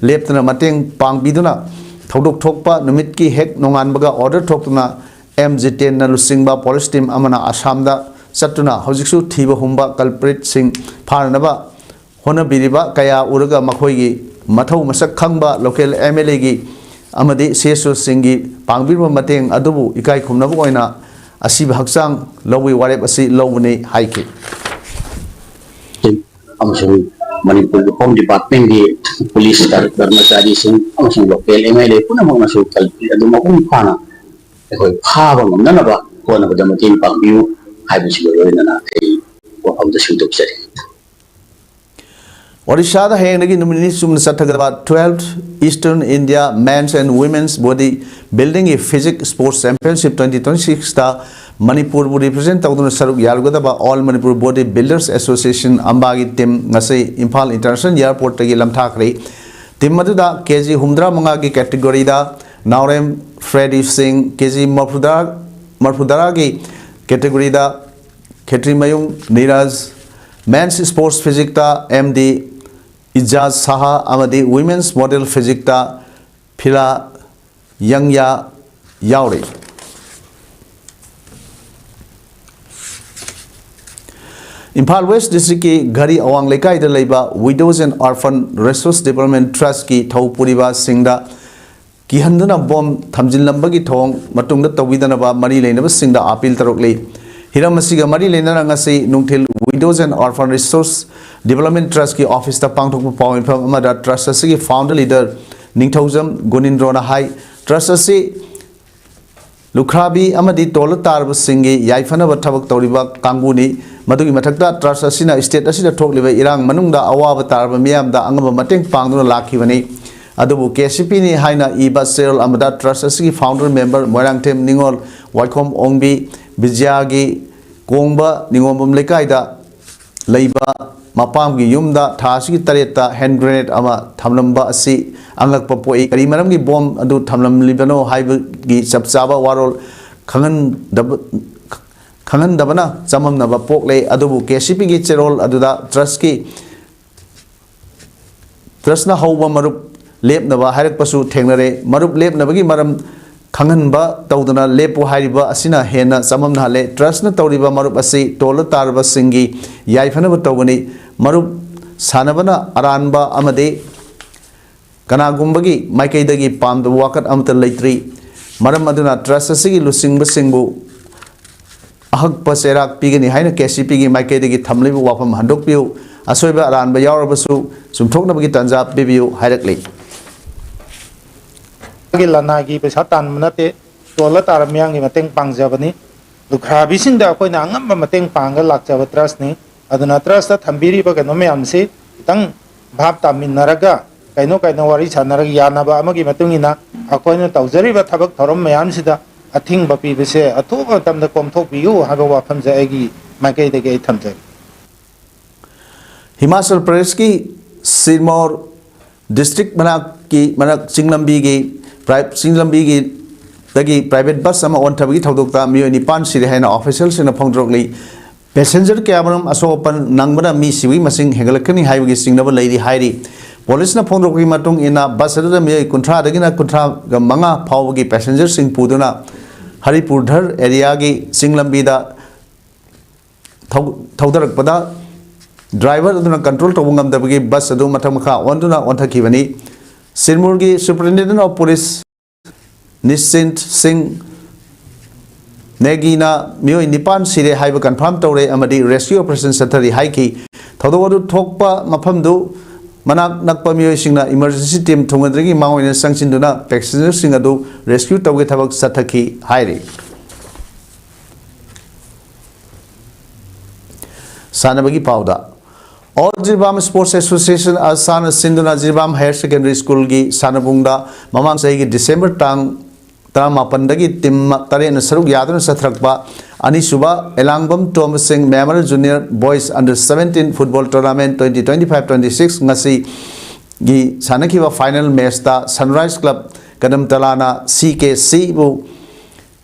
ꯂꯦꯞꯇꯅ ꯃꯇꯦꯡ ꯄꯥꯡꯕꯤꯗꯨꯅ ꯊꯧꯗꯣꯛ ꯊꯣꯛꯄ ꯅꯨꯃꯤꯠꯀꯤ ꯍꯦꯛ ꯅꯣꯡꯉꯥꯟꯕꯒ ꯑꯣꯔꯗꯔ ꯊꯣꯛꯇꯨꯅ ꯑꯦꯝ ꯖꯤꯇꯦꯟꯅ ꯂꯨꯆꯤꯡꯕ ꯄꯨꯂꯤꯁ ꯇꯤꯝ ꯑꯃꯅ ꯑꯁꯥꯝꯗ ꯆꯠꯇꯨꯅ ꯍꯧꯖꯤꯛꯁꯨ ꯊꯤꯕ ꯍꯨꯝꯕ ꯀꯜꯄ꯭ꯔꯤꯠꯁꯤꯡ ꯐꯥꯅꯅꯕ ꯍꯣꯠꯅꯕꯤꯔꯤꯕ ꯀꯌꯥ ꯎꯔꯒ ꯃꯈꯣꯏꯒꯤ ꯃꯊꯧ ꯃꯁꯛ ꯈꯪꯕ ꯂꯣꯀꯦꯜ ꯑꯦꯝ ꯑꯦꯜ ꯑꯦꯒꯤ ꯑꯃꯗꯤ ꯁꯤ ꯑꯦꯁ ꯑꯣꯁꯤꯡꯒꯤ ꯄꯥꯡꯕꯤꯔꯤꯕ ꯃꯇꯦꯡ ꯑꯗꯨꯕꯨ ꯏꯀꯥꯏ ꯈꯨꯝꯅꯕ ꯑꯣꯏꯅ ꯑꯁꯤꯕ ꯍꯛꯆꯥꯡ ꯂꯧꯕꯒꯤ ꯋꯥꯔꯦꯞ ꯑꯁꯤ ꯂꯧꯕꯅꯤ ꯍꯥꯏꯈꯤ꯫ ꯑꯃꯁꯨꯡ ꯃꯅꯤꯄꯨꯔꯒꯤ ꯍꯣꯝ ꯗꯤꯄꯥꯔꯠꯃꯦꯟꯒꯤ ꯄꯨꯂꯤꯁ ꯀꯔꯃꯆꯥꯔꯤꯁꯤꯡ ꯑꯃꯁꯨꯡ ꯂꯣꯀꯦꯜ ꯑꯦꯝ ꯑꯦꯜ ꯑꯦ ꯄꯨꯝꯅꯃꯛꯅꯁꯨ ꯀꯜꯄ꯭ꯔꯤꯠ ꯑꯗꯨ ꯃꯄꯨꯡ ꯐꯥꯅ ꯑꯩꯈꯣꯏ ꯐꯥꯕ ꯉꯝꯅꯅꯕ ꯍꯣꯠꯅꯕꯗ ꯃꯇꯦꯡ ꯄꯥꯡꯕꯤꯌꯨ ꯍꯥꯏꯕꯁꯤꯒ ꯂꯣꯏꯅꯅ ꯑꯩ ꯋꯥꯐꯝꯗ ꯁꯦꯡꯗꯣꯛꯆꯔꯤ꯫ ꯑꯣꯔꯤꯁꯥꯗ ꯍꯌꯦꯡꯗꯒꯤ ꯅꯨꯃꯤꯠ ꯅꯤꯅꯤ ꯆꯨꯝꯅ ꯆꯠꯊꯒꯗꯕ twelfth Eastern India Men's and Women's Body Buildingꯒꯤ Physique Sports Championship twenty twenty sixꯇ ꯃꯅꯤꯄꯨꯔꯕꯨ ꯔꯤꯄ꯭ꯔꯖꯦꯟ ꯇꯧꯗꯨꯅ ꯁꯔꯨꯛ ꯌꯥꯔꯨꯒꯗꯕ All Manipur Body Builders Association ꯑꯝꯕꯥꯒꯤ ꯇꯤꯝ ꯉꯁꯤ ꯏꯝꯐꯥꯜ ꯏꯟꯇꯔꯅꯦꯁꯅꯦꯜ ꯑꯦꯌꯔꯄꯣꯔꯠꯇꯒꯤ ꯂꯝꯊꯥꯈ꯭ꯔꯦ꯫ ꯇꯤꯝ ꯑꯗꯨꯗ ꯀꯦ ꯖꯤ ꯍꯨꯝꯐꯨꯇꯔꯥ ꯃꯉꯥꯒꯤ ꯀꯦꯇꯦꯒꯣꯔꯤꯗ Naorem Freddy Singh, K G ꯃꯔꯐꯨꯇꯔꯥ, ꯃꯔꯐꯨꯇꯔꯥꯒꯤ ꯀꯦꯇꯦꯒꯣꯔꯤꯗ ꯈꯦꯇ꯭ꯔꯤꯃꯌꯨꯝ ꯅꯤꯔꯖ, Men's Sports Physiqueꯇ ꯑꯦꯝ ꯗꯤ ꯏꯖꯥꯖ ꯁꯥꯍꯥ ꯑꯃꯗꯤ Women's Model Physiqueꯇ ꯐꯤꯂꯥ ꯌꯪꯌꯥ ꯌꯥꯎꯔꯤ꯫ ꯏꯝꯐꯥꯜ ꯋꯦꯁ ꯗꯤꯁꯇ꯭ꯔꯤꯛꯀꯤ ꯘꯔꯤ ꯑꯋꯥꯡ ꯂꯩꯀꯥꯏꯗ ꯂꯩꯕ Widows and Orphan Resource Development Trustꯀꯤ ꯊꯧ ꯄꯨꯔꯤꯕꯁꯤꯡꯗ ꯀꯤꯍꯟꯗꯨꯅ ꯕꯣꯝ ꯊꯝꯖꯤꯜꯂꯝꯕꯒꯤ ꯊꯧꯑꯣꯡ ꯃꯇꯨꯡꯗ ꯇꯧꯕꯤꯗꯅꯕ ꯃꯔꯤ ꯂꯩꯅꯕꯁꯤꯡꯗ ꯑꯥꯄꯤꯜ ꯇꯧꯔꯛꯂꯤ꯫ ꯍꯤꯔꯝ ꯑꯁꯤꯒ ꯃꯔꯤ ꯂꯩꯅꯅ ꯉꯁꯤ ꯅꯨꯡꯊꯤꯜ Widows and Orphan Resource Development Trustꯀꯤ ꯑꯣꯐꯤꯁꯇ ꯄꯥꯡꯊꯣꯛꯄ ꯄꯥꯎ ꯃꯤꯐꯝ ꯑꯃꯗ ꯇ꯭ꯔꯁ ꯑꯁꯤꯒꯤ ꯐꯥꯎꯟꯗꯔ ꯂꯤꯗꯔ ꯅꯤꯡꯊꯧꯖꯝ ꯒꯨꯅꯤꯟꯗ꯭ꯔꯣꯅ ꯍꯥꯏ, ꯇ꯭ꯔꯁ ꯑꯁꯤ ꯂꯨꯈ꯭ꯔꯥꯕꯤ ꯑꯃꯗꯤ ꯇꯣꯜꯂ ꯇꯥꯔꯕꯁꯤꯡꯒꯤ ꯌꯥꯏꯐꯅꯕ ꯊꯕꯛ ꯇꯧꯔꯤꯕ ꯀꯥꯡꯕꯨꯅꯤ꯫ ꯃꯗꯨꯒꯤ ꯃꯊꯛꯇ ꯇ꯭ꯔꯁ ꯑꯁꯤꯅ ꯁ꯭ꯇꯦꯠ ꯑꯁꯤꯗ ꯊꯣꯛꯂꯤꯕ ꯏꯔꯥꯡ ꯃꯅꯨꯡꯗ ꯑꯋꯥꯕ ꯇꯥꯔꯕ ꯃꯤꯌꯥꯝꯗ ꯑꯉꯝꯕ ꯃꯇꯦꯡ ꯄꯥꯡꯗꯨꯅ ꯂꯥꯛꯈꯤꯕꯅꯤ꯫ ꯑꯗꯨꯕꯨ ꯀꯦ ꯁꯤ ꯄꯤꯅꯤ ꯍꯥꯏꯅ ꯏꯕ ꯆꯦꯔꯣꯜ ꯑꯃꯗ ꯇ꯭ꯔꯁ ꯑꯁꯤꯒꯤ ꯐꯥꯎꯟꯗꯔ ꯃꯦꯝꯕꯔ ꯃꯣꯏꯔꯥꯡꯊꯦꯝ ꯅꯤꯉꯣꯜ, ꯋꯥꯏꯈꯣꯝ ꯑꯣꯡꯕꯤ, ꯕꯤꯖ꯭ꯌꯥꯒꯤ ꯀꯣꯡꯕ ꯅꯤꯉꯣꯝꯕꯝ ꯂꯩꯀꯥꯏꯗ ꯂꯩꯕ ꯃꯄꯥꯝꯒꯤ ꯌꯨꯝꯗ ꯊꯥ ꯑꯁꯤꯒꯤ ꯇꯔꯦꯠꯇ ꯍꯦꯟ ꯒ꯭ꯔꯦꯅꯦꯗ ꯑꯃ ꯊꯝꯂꯝꯕ ꯑꯁꯤ ꯑꯉꯛꯄ ꯄꯣꯛꯏ꯫ ꯀꯔꯤ ꯃꯔꯝꯒꯤ ꯕꯣꯝ ꯑꯗꯨ ꯊꯝꯂꯝꯂꯤꯕꯅꯣ ꯍꯥꯏꯕꯒꯤ ꯆꯞ ꯆꯥꯕ ꯋꯥꯔꯣꯜ ꯈꯪꯍꯟꯗꯕ, ꯈꯪꯍꯟꯗꯕꯅ ꯆꯃꯝꯅꯕ ꯄꯣꯛꯂꯦ꯫ ꯑꯗꯨꯕꯨ ꯀꯦ ꯁꯤ ꯄꯤꯒꯤ ꯆꯦꯔꯣꯜ ꯑꯗꯨꯗ ꯇ꯭ꯔꯁꯀꯤ, ꯇ꯭ꯔꯁꯅ ꯍꯧꯕ ꯃꯔꯨꯞ ꯂꯦꯞꯅꯕ ꯍꯥꯏꯔꯛꯄꯁꯨ ꯊꯦꯡꯅꯔꯦ꯫ ꯃꯔꯨꯞ ꯂꯦꯞꯅꯕꯒꯤ ꯃꯔꯝ ꯈꯪꯍꯟꯕ ꯇꯧꯗꯅ ꯂꯦꯞꯄꯨ ꯍꯥꯏꯔꯤꯕ ꯑꯁꯤꯅ ꯍꯦꯟꯅ ꯆꯃꯝꯅꯍꯜꯂꯦ꯫ ꯇ꯭ꯔꯁꯅ ꯇꯧꯔꯤꯕ ꯃꯔꯨꯞ ꯑꯁꯤ ꯇꯣꯜꯂ ꯇꯥꯔꯕꯁꯤꯡꯒꯤ ꯌꯥꯏꯐꯅꯕ ꯇꯧꯕꯅꯤ꯫ ꯃꯔꯨꯞ ꯁꯥꯟꯅꯕꯅ ꯑꯔꯥꯟꯕ ꯑꯃꯗꯤ ꯀꯅꯥꯒꯨꯝꯕꯒꯤ ꯃꯥꯏꯀꯩꯗꯒꯤ ꯄꯥꯝꯗꯕ ꯋꯥꯀꯠ ꯑꯃꯠꯇ ꯂꯩꯇ꯭ꯔꯤ꯫ ꯃꯔꯝ ꯑꯗꯨꯅ ꯇ꯭ꯔꯁ ꯑꯁꯤꯒꯤ ꯂꯨꯆꯤꯡꯕꯁꯤꯡꯕꯨ ꯑꯍꯛꯄ ꯆꯩꯔꯥꯛ ꯄꯤꯒꯅꯤ ꯍꯥꯏꯅ ꯀꯦ ꯁꯤ ꯄꯤꯒꯤ ꯃꯥꯏꯀꯩꯗꯒꯤ ꯊꯝꯂꯤꯕ ꯋꯥꯐꯝ ꯍꯟꯗꯣꯛꯄꯤꯌꯨ꯫ ꯑꯁꯣꯏꯕ ꯑꯔꯥꯟꯕ ꯌꯥꯎꯔꯕꯁꯨ ꯆꯨꯝꯊꯣꯛꯅꯕꯒꯤ ꯇꯥꯟꯖꯥ ꯄꯤꯕꯤꯌꯨ ꯍꯥꯏꯔꯛꯂꯤ꯫ ꯂꯅꯥꯏꯒꯤ ꯄꯩꯁꯥ ꯇꯥꯟꯕ ꯅꯠꯇꯦ, ꯇꯣꯜꯂ ꯇꯥꯔ ꯃꯤꯌꯥꯝꯒꯤ ꯃꯇꯦꯡ ꯄꯥꯡꯖꯕꯅꯤ꯫ ꯂꯨꯈ꯭ꯔꯥꯕꯤꯁꯤꯡꯗ ꯑꯩꯈꯣꯏꯅ ꯑꯉꯝꯕ ꯃꯇꯦꯡ ꯄꯥꯡꯉꯒ ꯂꯥꯛꯆꯕ ꯇ꯭ꯔꯁꯅꯤ꯫ ꯑꯗꯨꯅ ꯇ꯭ꯔꯁꯇ ꯊꯝꯕꯤꯔꯤꯕ ꯀꯩꯅꯣ ꯃꯌꯥꯝꯁꯤ ꯈꯤꯇꯪ ꯚꯥꯞ ꯇꯥꯃꯤꯟꯅꯔꯒ, ꯀꯩꯅꯣ ꯀꯩꯅꯣ ꯋꯥꯔꯤ ꯁꯥꯟꯅꯔꯒ, ꯌꯥꯅꯕ ꯑꯃꯒꯤ ꯃꯇꯨꯡ ꯏꯟꯅ ꯑꯩꯈꯣꯏꯅ ꯇꯧꯖꯔꯤꯕ ꯊꯕꯛ ꯊꯧꯔꯝ ꯃꯌꯥꯝꯁꯤꯗ ꯑꯊꯤꯡꯕ ꯄꯤꯕꯁꯦ ꯑꯊꯨꯕ ꯃꯇꯝꯗ ꯀꯣꯝꯊꯣꯛꯄꯤꯌꯨ ꯍꯥꯏꯕ ꯋꯥꯐꯝꯁꯦ ꯑꯩꯒꯤ ꯃꯥꯏꯀꯩꯗꯒꯤ ꯑꯩ ꯊꯝꯖꯒꯦ꯫ ꯍꯤꯃꯥꯆꯜ ꯄ꯭ꯔꯗꯦꯁꯀꯤ ꯁꯤꯔꯃꯧꯔ ꯗꯤꯁꯇ꯭ꯔꯤꯛ ꯃꯅꯥꯛꯀꯤ, ꯃꯅꯥꯛ ꯆꯤꯡ ꯂꯝꯕꯤꯒꯤ ꯄ꯭ꯔꯥꯏ-, ꯆꯤꯡ ꯂꯝꯕꯤꯒꯤ ꯗꯒꯤ ꯄ꯭ꯔꯥꯏꯚꯦꯠ ꯕꯁ ꯑꯃ ꯑꯣꯟꯊꯕꯒꯤ ꯊꯧꯗꯣꯛꯇ ꯃꯤꯑꯣꯏ ꯅꯤꯄꯥꯟ ꯁꯤꯔꯦ ꯍꯥꯏꯅ ꯑꯣꯐꯤꯁꯤꯌꯦꯜꯁꯤꯡꯅ ꯐꯣꯡꯗꯣꯔꯛꯂꯤ꯫ ꯄꯦꯁꯦꯟꯖꯔ ꯀꯌꯥꯃꯔꯨꯝ ꯑꯁꯣꯛ ꯑꯄꯟ ꯅꯪꯕꯅ ꯃꯤ ꯁꯤꯕꯒꯤ ꯃꯁꯤꯡ ꯍꯦꯟꯒꯠꯂꯛꯀꯅꯤ ꯍꯥꯏꯕꯒꯤ ꯆꯤꯡꯅꯕ ꯂꯩꯔꯤ ꯍꯥꯏꯔꯤ꯫ ꯄꯨꯂꯤꯁꯅ ꯐꯣꯡꯗꯣꯔꯛꯄꯒꯤ ꯃꯇꯨꯡ ꯏꯟꯅ, ꯕꯁ ꯑꯗꯨꯗ ꯃꯤꯑꯣꯏ ꯀꯨꯟꯊ꯭ꯔꯥꯗꯒꯤꯅ ꯀꯨꯟꯊ꯭ꯔꯥꯒ ꯃꯉꯥ ꯐꯥꯎꯕꯒꯤ ꯄꯦꯁꯦꯟꯖꯔꯁꯤꯡ ꯄꯨꯗꯨꯅ ꯍꯔꯤꯄꯨꯔꯙꯔ ꯑꯦꯔꯤꯌꯥꯒꯤ ꯆꯤꯡ ꯂꯝꯕꯤꯗ ꯊꯧ-, ꯊꯧꯗꯔꯛꯄꯗ ꯗ꯭ꯔꯥꯏꯚꯔ ꯑꯗꯨꯅ ꯀꯟꯇ꯭ꯔꯣꯜ ꯇꯧꯕ ꯉꯝꯗꯕꯒꯤ ꯕꯁ ꯑꯗꯨ ꯃꯊꯛ ꯃꯈꯥ ꯑꯣꯟꯗꯨꯅ ꯑꯣꯟꯊꯈꯤꯕꯅꯤ꯫ ꯁꯤꯔꯃꯨꯔꯒꯤ Superintendent of Police ꯅꯤꯁꯆꯤꯟ ꯁꯤꯡ ꯅꯦꯒꯤꯅ ꯃꯤꯑꯣꯏ ꯅꯤꯄꯥꯟ ꯁꯤꯔꯦ ꯍꯥꯏꯕ ꯀꯟꯐꯥꯔꯝ ꯇꯧꯔꯦ ꯑꯃꯗꯤ ꯔꯦꯁꯀ꯭ꯌꯨ ꯑꯣꯄꯔꯦꯁꯟ ꯆꯠꯊꯔꯤ ꯍꯥꯏꯈꯤ꯫ ꯊꯧꯗꯣꯛ ꯑꯗꯨ ꯊꯣꯛꯄ ꯃꯐꯝꯗꯨ ꯃꯅꯥꯛ ꯅꯛꯄ ꯃꯤꯑꯣꯏꯁꯤꯡꯅ ꯏꯃꯔꯖꯦꯟꯁꯤ ꯇꯤꯝ ꯊꯨꯡꯒꯗ꯭ꯔꯤꯉꯩ ꯃꯥꯡꯑꯣꯏꯅ ꯆꯪꯁꯤꯟꯗꯨꯅ ꯄꯦꯁꯦꯟꯖꯔꯁꯤꯡ ꯑꯗꯨ ꯔꯦꯁꯀ꯭ꯌꯨ ꯇꯧꯕꯒꯤ ꯊꯕꯛ ꯆꯠꯊꯈꯤ ꯍꯥꯏꯔꯤ꯫ ꯁꯥꯟꯅꯕꯒꯤ ꯄꯥꯎꯗ, All Jiribam Sports Association, ꯑꯁꯥꯅ ꯁꯤꯟꯗꯨꯅ ꯖꯤꯔꯤꯕꯥꯝ ꯍꯥꯌꯔ ꯁꯦꯀꯦꯟꯗꯔꯤ ꯁ꯭ꯀꯨꯜꯒꯤ ꯁꯥꯟꯅꯕꯨꯡꯗ ꯃꯃꯥꯡ ꯆꯍꯤꯒꯤ ꯗꯤꯁꯦꯝꯕꯔ ꯇꯥꯡ ꯇꯔꯥꯃꯥꯄꯟꯗꯒꯤ ꯇꯤꯝ ꯇꯔꯦꯠꯅ ꯁꯔꯨꯛ ꯌꯥꯗꯨꯅ ꯆꯠꯊꯔꯛꯄ ꯑꯅꯤꯁꯨꯕ ꯑꯦꯂꯥꯡꯕꯝ ꯇꯣꯝꯕ ꯁꯤꯡ Memorial Junior Boys Under Seventeen Football Tournament twenty twenty-five twenty-six ꯉꯁꯤꯒꯤ ꯁꯥꯟꯅꯈꯤꯕ ꯐꯥꯏꯅꯦꯜ ꯃꯦꯆꯇ Sunrise Club ꯀꯗꯝꯇꯂꯥꯅ ꯁꯤ ꯀꯦ ꯁꯤꯕꯨ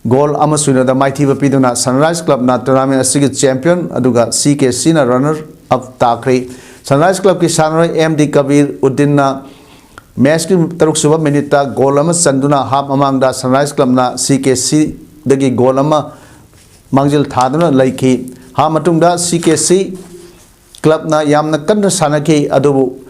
ꯒꯣꯜ ꯑꯃ ꯁꯣꯏꯅꯗ ꯃꯥꯏꯊꯤꯕ ꯄꯤꯗꯨꯅ ꯁꯟꯔꯥꯏꯖ ꯀ꯭ꯂꯕꯅ ꯇꯣꯔꯅꯥꯃꯦꯟ ꯑꯁꯤꯒꯤ ꯆꯦꯝꯄꯤꯌꯟ ꯑꯗꯨꯒ ꯁꯤ ꯀꯦ ꯁꯤꯅ ꯔꯟꯅꯔ ꯑꯞ ꯇꯥꯈ꯭ꯔꯦ꯫ ꯁꯟꯔꯥꯏꯖ ꯀ꯭ꯂꯕꯀꯤ ꯁꯥꯟꯅꯔꯣꯏ ꯑꯦꯝ ꯗꯤ ꯀꯕꯤꯔ ꯎꯗꯤꯟꯅ ꯃꯦꯆꯀꯤ ꯇꯔꯨꯛꯁꯨꯕ ꯃꯤꯅꯤꯠꯇ ꯒꯣꯜ ꯑꯃ ꯆꯟꯗꯨꯅ ꯍꯥꯞ ꯃꯃꯥꯡꯗ ꯁꯟꯔꯥꯏꯖ ꯀ꯭ꯂꯕꯅ ꯁꯤ ꯀꯦ ꯁꯤꯗꯒꯤ ꯒꯣꯜ ꯑꯃ ꯃꯥꯡꯖꯤꯜ ꯊꯥꯗꯨꯅ ꯂꯩꯈꯤ꯫ ꯍꯥꯞ ꯃꯇꯨꯡꯗ ꯁꯤ ꯀꯦ ꯁꯤ ꯀ꯭ꯂꯕꯅ ꯌꯥꯝꯅ ꯀꯟꯅ ꯁꯥꯟꯅꯈꯤ, ꯑꯗꯨꯕꯨ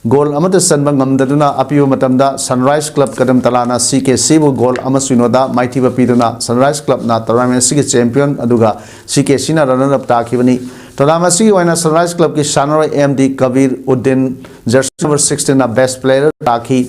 ꯒꯣꯜ ꯑꯃꯠꯇ ꯆꯟꯕ ꯉꯝꯗꯗꯨꯅ ꯑꯄꯤꯕ ꯃꯇꯝꯗ ꯁꯟꯔꯥꯏꯖ ꯀ꯭ꯂꯕ ꯀꯗꯝ ꯇꯂꯥꯅ ꯁꯤ ꯀꯦ ꯁꯤꯕꯨ ꯒꯣꯜ ꯑꯃ ꯁꯣꯏꯅꯣꯗ ꯃꯥꯏꯊꯤꯕ ꯄꯤꯗꯨꯅ ꯁꯟꯔꯥꯏꯖ ꯀ꯭ꯂꯕꯅ ꯇꯣꯔꯅꯥꯃꯦꯟ ꯑꯁꯤꯒꯤ ꯆꯦꯝꯄꯤꯌꯟ ꯑꯗꯨꯒ ꯁꯤ ꯀꯦ ꯁꯤꯅ ꯔꯟꯅꯔ ꯑꯞ ꯇꯥꯈꯤꯕꯅꯤ꯫ ꯇꯣꯔꯅꯥꯃꯦꯟ ꯑꯁꯤꯒꯤ ꯑꯣꯏꯅ ꯁꯟꯔꯥꯏꯖ ꯀ꯭ꯂꯕꯀꯤ ꯁꯥꯟꯅꯔꯣꯏ M D Kabir Uddin, jersey number ꯁꯤꯛꯁꯇꯤꯟꯅ ꯕꯦꯁ ꯄ꯭ꯂꯦꯌꯔ ꯇꯥꯈꯤ꯫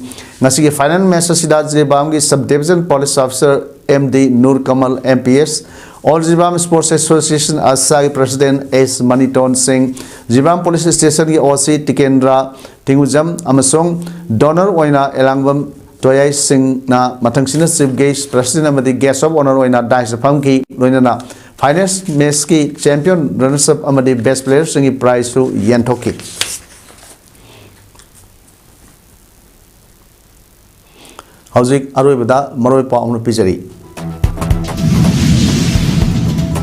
ꯉꯁꯤꯒꯤ ꯐꯥꯏꯅꯦꯜ ꯃꯦꯆ ꯑꯁꯤꯗ ꯖꯤꯔꯤꯕꯥꯝꯒꯤ sub division police officer M D Noor Kamal, M P S, all Jiribam sports association, ꯑꯁꯥꯒꯤ president S Maniton Singh, Jiribam police ꯁ꯭ꯇꯦꯁꯟꯒꯤ ꯑꯣ ꯁꯤ ꯇꯤꯀꯦꯟꯗ꯭ꯔ ꯇꯤꯡꯒꯨꯖꯝ ꯑꯃꯁꯨꯡ ꯗꯣꯅꯔ ꯑꯣꯏꯅ ꯑꯦꯂꯥꯡꯕꯝ ꯇꯣꯌꯥꯏ ꯁꯤꯡꯅ ꯃꯊꯪꯁꯤꯅ ꯆꯤꯐ ꯒꯦꯁ꯭ꯠ, ꯄ꯭ꯔꯁꯤꯗꯦꯟꯠ ꯑꯃꯗꯤ ꯒꯦꯁ꯭ꯠ ꯑꯣꯐ ꯑꯣꯅꯔ ꯑꯣꯏꯅ ꯗꯥꯏꯁꯇ ꯐꯝꯈꯤ꯫ ꯂꯣꯏꯅꯅ ꯐꯥꯏꯅꯦꯜ ꯃꯦꯆꯀꯤ ꯆꯦꯝꯄꯤꯌꯟ, ꯔꯟꯅꯔꯁ ꯑꯞ ꯑꯃꯗꯤ ꯕꯦꯁ ꯄ꯭ꯂꯦꯌꯔꯁꯤꯡꯒꯤ ꯄ꯭ꯔꯥꯏꯖꯁꯨ ꯌꯦꯟꯊꯣꯛꯈꯤ꯫ ꯍꯧꯖꯤꯛ ꯑꯔꯣꯏꯕꯗ ꯃꯔꯨꯑꯣꯏ ꯄꯥꯎ ꯑꯃ ꯄꯤꯖꯔꯤ꯫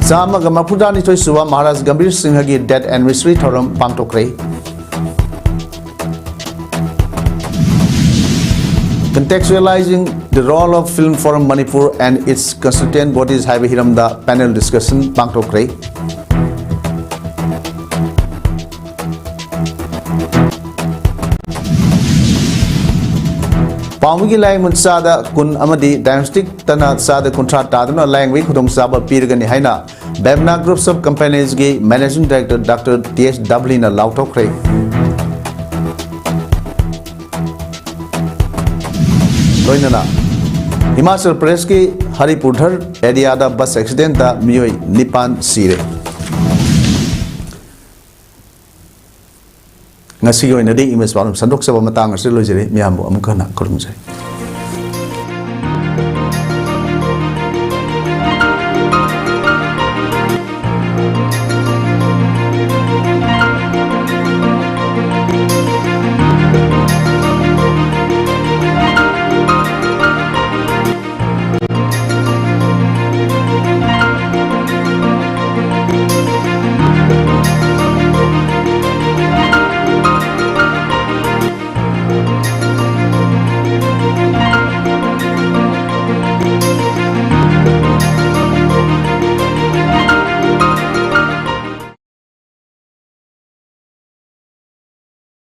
ꯆꯥꯝꯃꯒ ꯃꯔꯐꯨꯇꯔꯥꯅꯤꯊꯣꯏ ꯁꯨꯕ ꯃꯍꯥꯔꯥꯖ ꯒꯝꯚꯤꯔ ꯁꯤꯡꯍꯒꯤ ꯗꯦꯠ ꯑꯦꯅꯤꯚꯔꯁꯔꯤ ꯊꯧꯔꯝ ꯄꯥꯡꯊꯣꯛꯈ꯭ꯔꯦ꯫ Contextualizing the role of film for Manipur and its constituent bodies ꯍꯥꯏꯕ ꯍꯤꯔꯝꯗ ꯄꯦꯅꯦꯜ ꯗꯤꯁꯀꯁꯟ ꯄꯥꯡꯊꯣꯛꯈ꯭ꯔꯦ꯫ ꯄꯥꯎꯃꯤꯒꯤ ꯂꯥꯏꯌꯦꯡꯕ ꯆꯥꯗ ꯀꯨꯟ ꯑꯃꯗꯤ ꯗꯥꯏꯒꯅꯣꯁꯇꯤꯛꯇꯅ ꯆꯥꯗ ꯀꯨꯟꯊ꯭ꯔꯥ ꯇꯥꯗꯨꯅ ꯂꯥꯏꯌꯦꯡꯕꯒꯤ ꯈꯨꯗꯣꯡꯆꯥꯕ ꯄꯤꯔꯒꯅꯤ ꯍꯥꯏꯅ ꯕꯦꯕꯅꯥ ꯒ꯭ꯔꯨꯞꯁ ꯑꯣꯐ ꯀꯝꯄꯦꯅꯤꯁꯀꯤ managing director doctor T S ꯗꯕꯂꯤꯅ ꯂꯥꯎꯊꯣꯛꯈ꯭ꯔꯦ꯫ ꯂꯣꯏꯅꯅ ꯍꯤꯃꯥꯆꯜ ꯄ꯭ꯔꯗꯦꯁꯀꯤ ꯍꯔꯤꯄꯨꯔꯙꯔ ꯑꯦꯔꯤꯌꯥꯗ ꯕꯁ ꯑꯦꯛꯁꯤꯗꯦꯟꯇ ꯃꯤꯑꯣꯏ ꯅꯤꯄꯥꯟ ꯁꯤꯔꯦ꯫ ꯉꯁꯤꯒꯤ ꯑꯣꯏꯅꯗꯤ ꯏꯪꯂꯤꯁ ꯄꯥꯎꯗꯝ ꯁꯟꯗꯣꯛꯆꯕ ꯃꯇꯥꯡ ꯑꯁꯤꯗ ꯂꯣꯏꯖꯔꯦ꯫ ꯃꯤꯌꯥꯝꯕꯨ ꯑꯃꯨꯛ ꯍꯟꯅ ꯈꯨꯔꯨꯝꯖꯔꯤ꯫